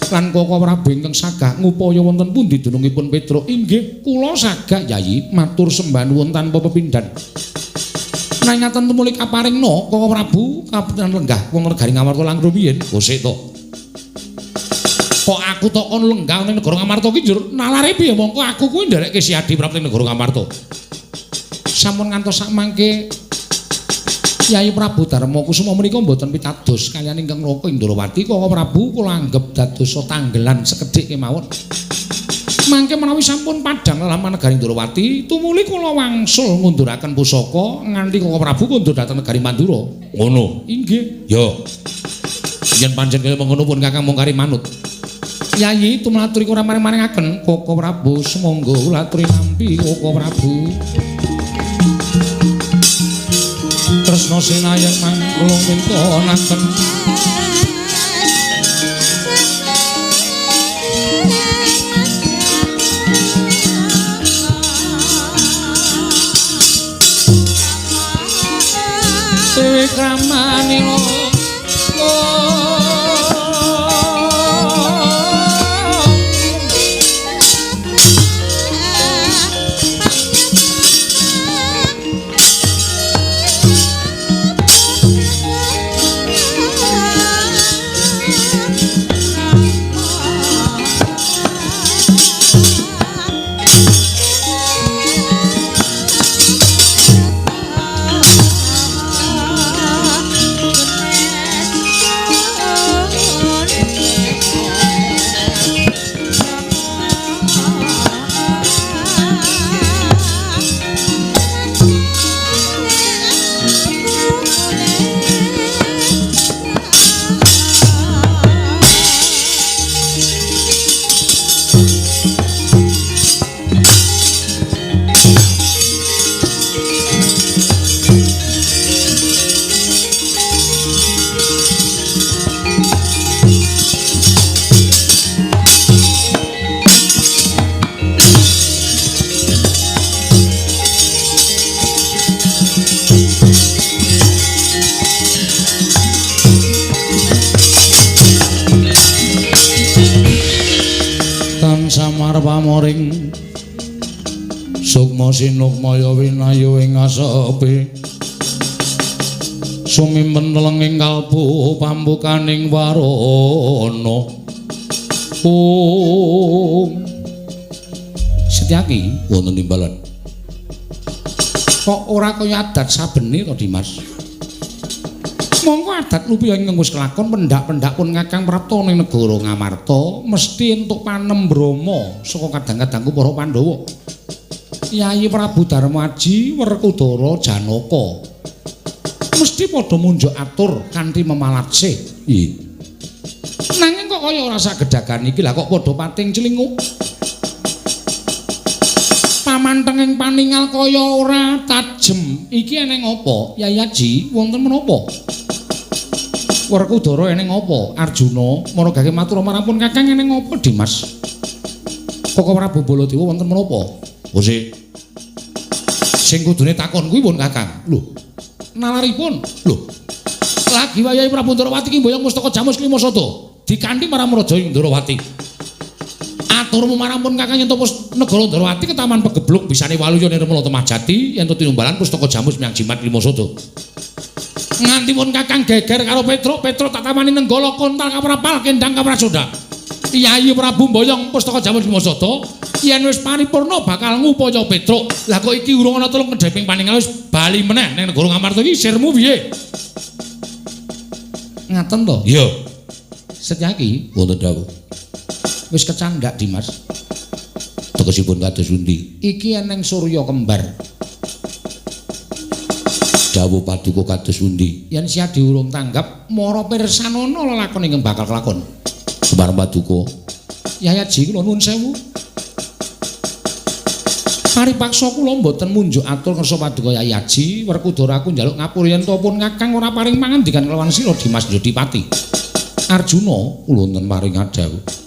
Lan Koko Prabu ingkang sagah ngupaya wonten pundi dunungipun Petruk? Inggih, kula sagah Yayi matur sembah nuwun tanpa pepindhan. Nanging ngaten tumuli kaparingna Koko Prabu kapitan lenggah wonten negari Ngamarta langkung rumiyin. Kosek to. Kok aku tok kon lenggah ning negara Ngamarta ki njur nalare piye mongko aku kuwi nderekke Siadi Prabu ning negara Ngamarta. Sampun ngantos sakmangke Kyai Prabu Darma Kusuma menika mboten pitados kaliyan ingkang Raka Indrawati. Koko Prabu kula anggep dados tanggelan sekedhik kemawon. Mangke menawi sampun padhang lelampahan negari Indrawati, tumuli kula wangsul ngunduraken pusaka nganti Koko Prabu kondur dhateng negari Mandura. Ngono. Inggih. Yo. Yen pancen kaya mengkono pun Kakang mung kari manut. Yayi tumlaturi kula maring-maringaken Koko Prabu sumangga kula aturi nampi Koko Prabu. Tresna sinayan mangkula mintonaken Dewi Kramanila. Semar pamoring sukma sinukmaya winayu ing asepi sumimpen telenging kalbu pambukaning warana. Om Setyaki wonten timbalan. Kok ora kaya adat sabene to Dimas? Monggo adat lupiya ingkang wis kelakon pendak-pendak pun Kakang prapta ning negara Ngamarta mesti entuk panembrama saka kadang-kadangku para Pandhawa. Yayi Prabu Darmaji, Werkudara, Janaka mesti padha munjuk atur kanthi memalatsih. Nggih. Nanging kok kaya ora sagedagan iki lah kok padha pating clinguk. Pamantenging paningal kaya ora tajem. Iki eneng apa? Yayi Aji, wonten menapa? Werkudara eneng apa? Arjuna maragake matur marang Kakang eneng apa Dimas? Koko Prabu Baladewa wonten menapa? Sik. Sing kudune takon kuwi pun Kakang. Lho, nalaripun. Lho, lagi wayahe Prabu Ndrawati ki mboyong pustaka Jamus Klima Sada dikanthi marang Raja Ndrawati. Aturmu marang pun Kakang yen to negara Ndrawati ketaman pegebluk bisane waluya nirmala temah jati yen to tinumbalan pustaka Jamus miang jimat Klima Sada. Nganti pun Kakang geger karo Petruk, Petruk tak tamani nenggala kontal kaprapal kendang kaprasoda. Yayi Prabu mboyong pustaka Jamus Klima Sada yen wis paripurna bakal ngupaya Petruk. Lah kok iki urung ana telung kedheping paningal wis bali meneh ning negara Ngamarta iki sirmu piye? Ngaten to? Iya. Setyaki wonten dawuh. Wis kecandhak Dimas. Tegesipun kados pundi? Iki eneng surya kembar. Dawuh paduka kados pundi? Yen siadi urung tanggap mara pirsanana lelakon ingkang bakal kelakon. Semar paduka. Yayi Aji kula nuwun sewu. Paripaksa kula mboten munjuk atur kersa paduka Yayi Aji, Werkudara aku njaluk ngapura yen to pun Kakang ora paring pangandikan kelawan sira Dimas Jodipati. Arjuna kula wonten paring adhawuh.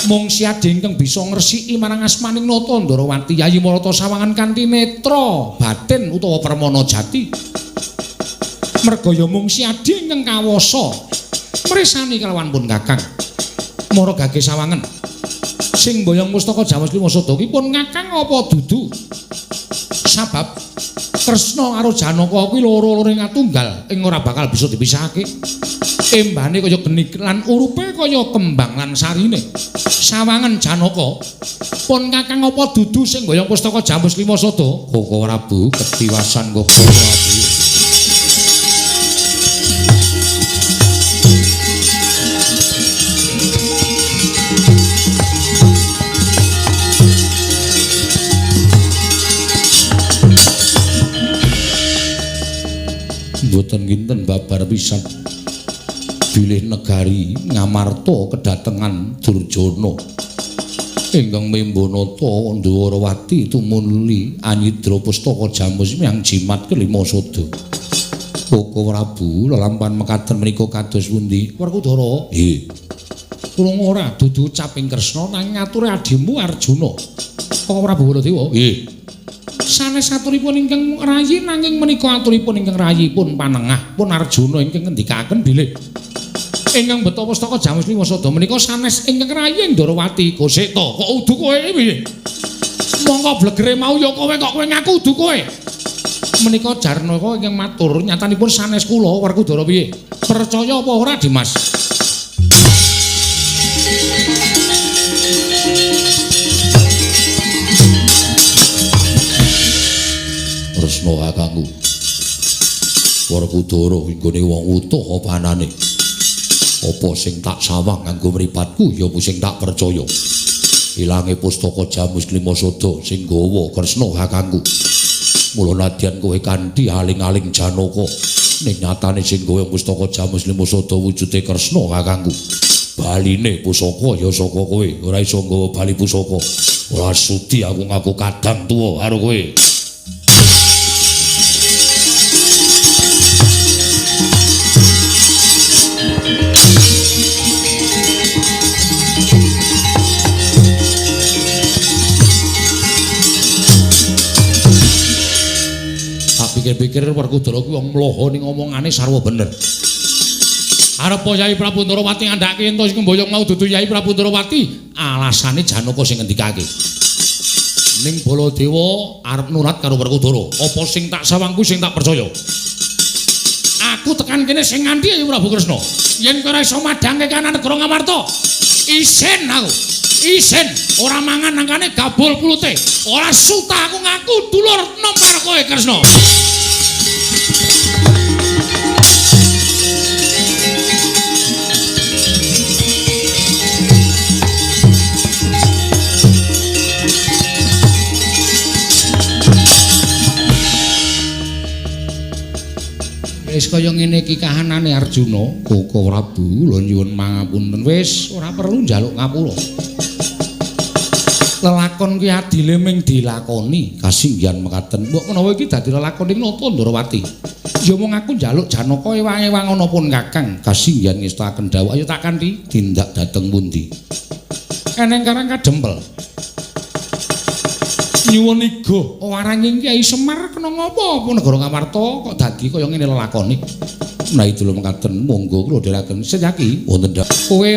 Mung siadi ingkang bisa ngresiki marang asmaning Nata Ndrawati Yayi Marata sawangan kanthi netra batin utawa permana jati. Merga ya mung siadi ingkang kawasa mresani kelawan pun Kakang. Mara gage sawangan sing mboyong pustaka Jamus Klima Sada ki pun Kakang apa dudu? Sabab Kresna karo Janaka kuwi loro-lorone ngatunggal ing ora bakal bisa dipisahake. Embane kaya geni lan urupe kaya kembang lan sarine. Sawangan Janaka pun Kakang apa dudu sing mboyong pustaka Jamus Klima Sada? Koko Prabu ketiwasan Koko Prabu. Mboten kinten babar pisan bilih negari Ngamarta kedatengan Durjana ingkang membanata Ndwarawati tumuli anyidra pustaka Jamus miang jimat kelima sada. Koko Prabu lelampahan mekaten menika kados pundi? Werkudara. Nggih. Krungu ora dudu ucaping Kresna nanging ngature adimu Arjuna. Koko Prabu Baladewa. Nggih. Sanes aturipun ingkang rayi nanging menika aturipun ingkang rayi pun panengah pun Arjuna ingkang ngendikaken bilih ingkang beta pustaka Jamus Klima Sada menika sanes ingkang rayi Ndrawati. Gosek to kok udu kowe piye? Mongko blegere mau ya kowe kok kowe ngaku udu kowe. Menika Jarnaka ingkang matur nyatanipun sanes kula Werkudara piye? Percaya apa ora Dimas? Kresna kakangku. Werkudara nggone wong utuh apa anane? Apa sing tak sawang nganggo mripatku ya apa sing tak percaya. Ilange pustaka Jamus Klima Sada sing gawa Kresna kakangku. Mula nadyan kowe kanthi aling-aling Janaka ning nyatane sing gawa pustaka Jamus Klima Sada wujude Kresna kakangku. Baline pusaka ya saka kowe, ora iso nggawa bali pusaka. Ora sudi aku ngaku kadang tuwa karo kowe. Pikir-pikir Werkudara kuwi wong mloho ning omongane sarwa bener. Arep Yai Prabu Ndorowati ngandhake yen to sing mboyong mau dudu Yai Prabu Ndorowati, alasane Janaka sing ngendikake. Ning Baladewa arep nurat karo Werkudara. Apa sing tak sawang kuwi sing tak percaya. Aku tekan kene sing nganti ya Prabu Kresna. Yen kowe ora iso madhangke kanan negara Ngamarta, isin aku. Isin ora mangan nangkane gabul pulute. Ora suta aku ngaku dulur nom karo kowe Kresna. Wis kaya ngene iki kahanane Arjuna, Koko Prabu kula nyuwun pangapunten. Wis ora perlu njaluk ngapura. Lelakon ki adile ming dilakoni, kasinggihan mekaten. Mbok menawa iki dadi lelakon ing Nata Ndorowati. Ya mung aku njaluk Janaka ewang-ewang ana pun Kakang, kasinggihan ngestakaken dawuh. Ayo tak kanthi tindak dhateng pundi. Eneng karang kadempel. Nyuwun iga waranging Kyai Semar kena ngapa apa negara Ngamarta kok dadi kaya ngene lelakone. Menawi dulur mekaten monggo kula dherekaken sejaki wonten kowe.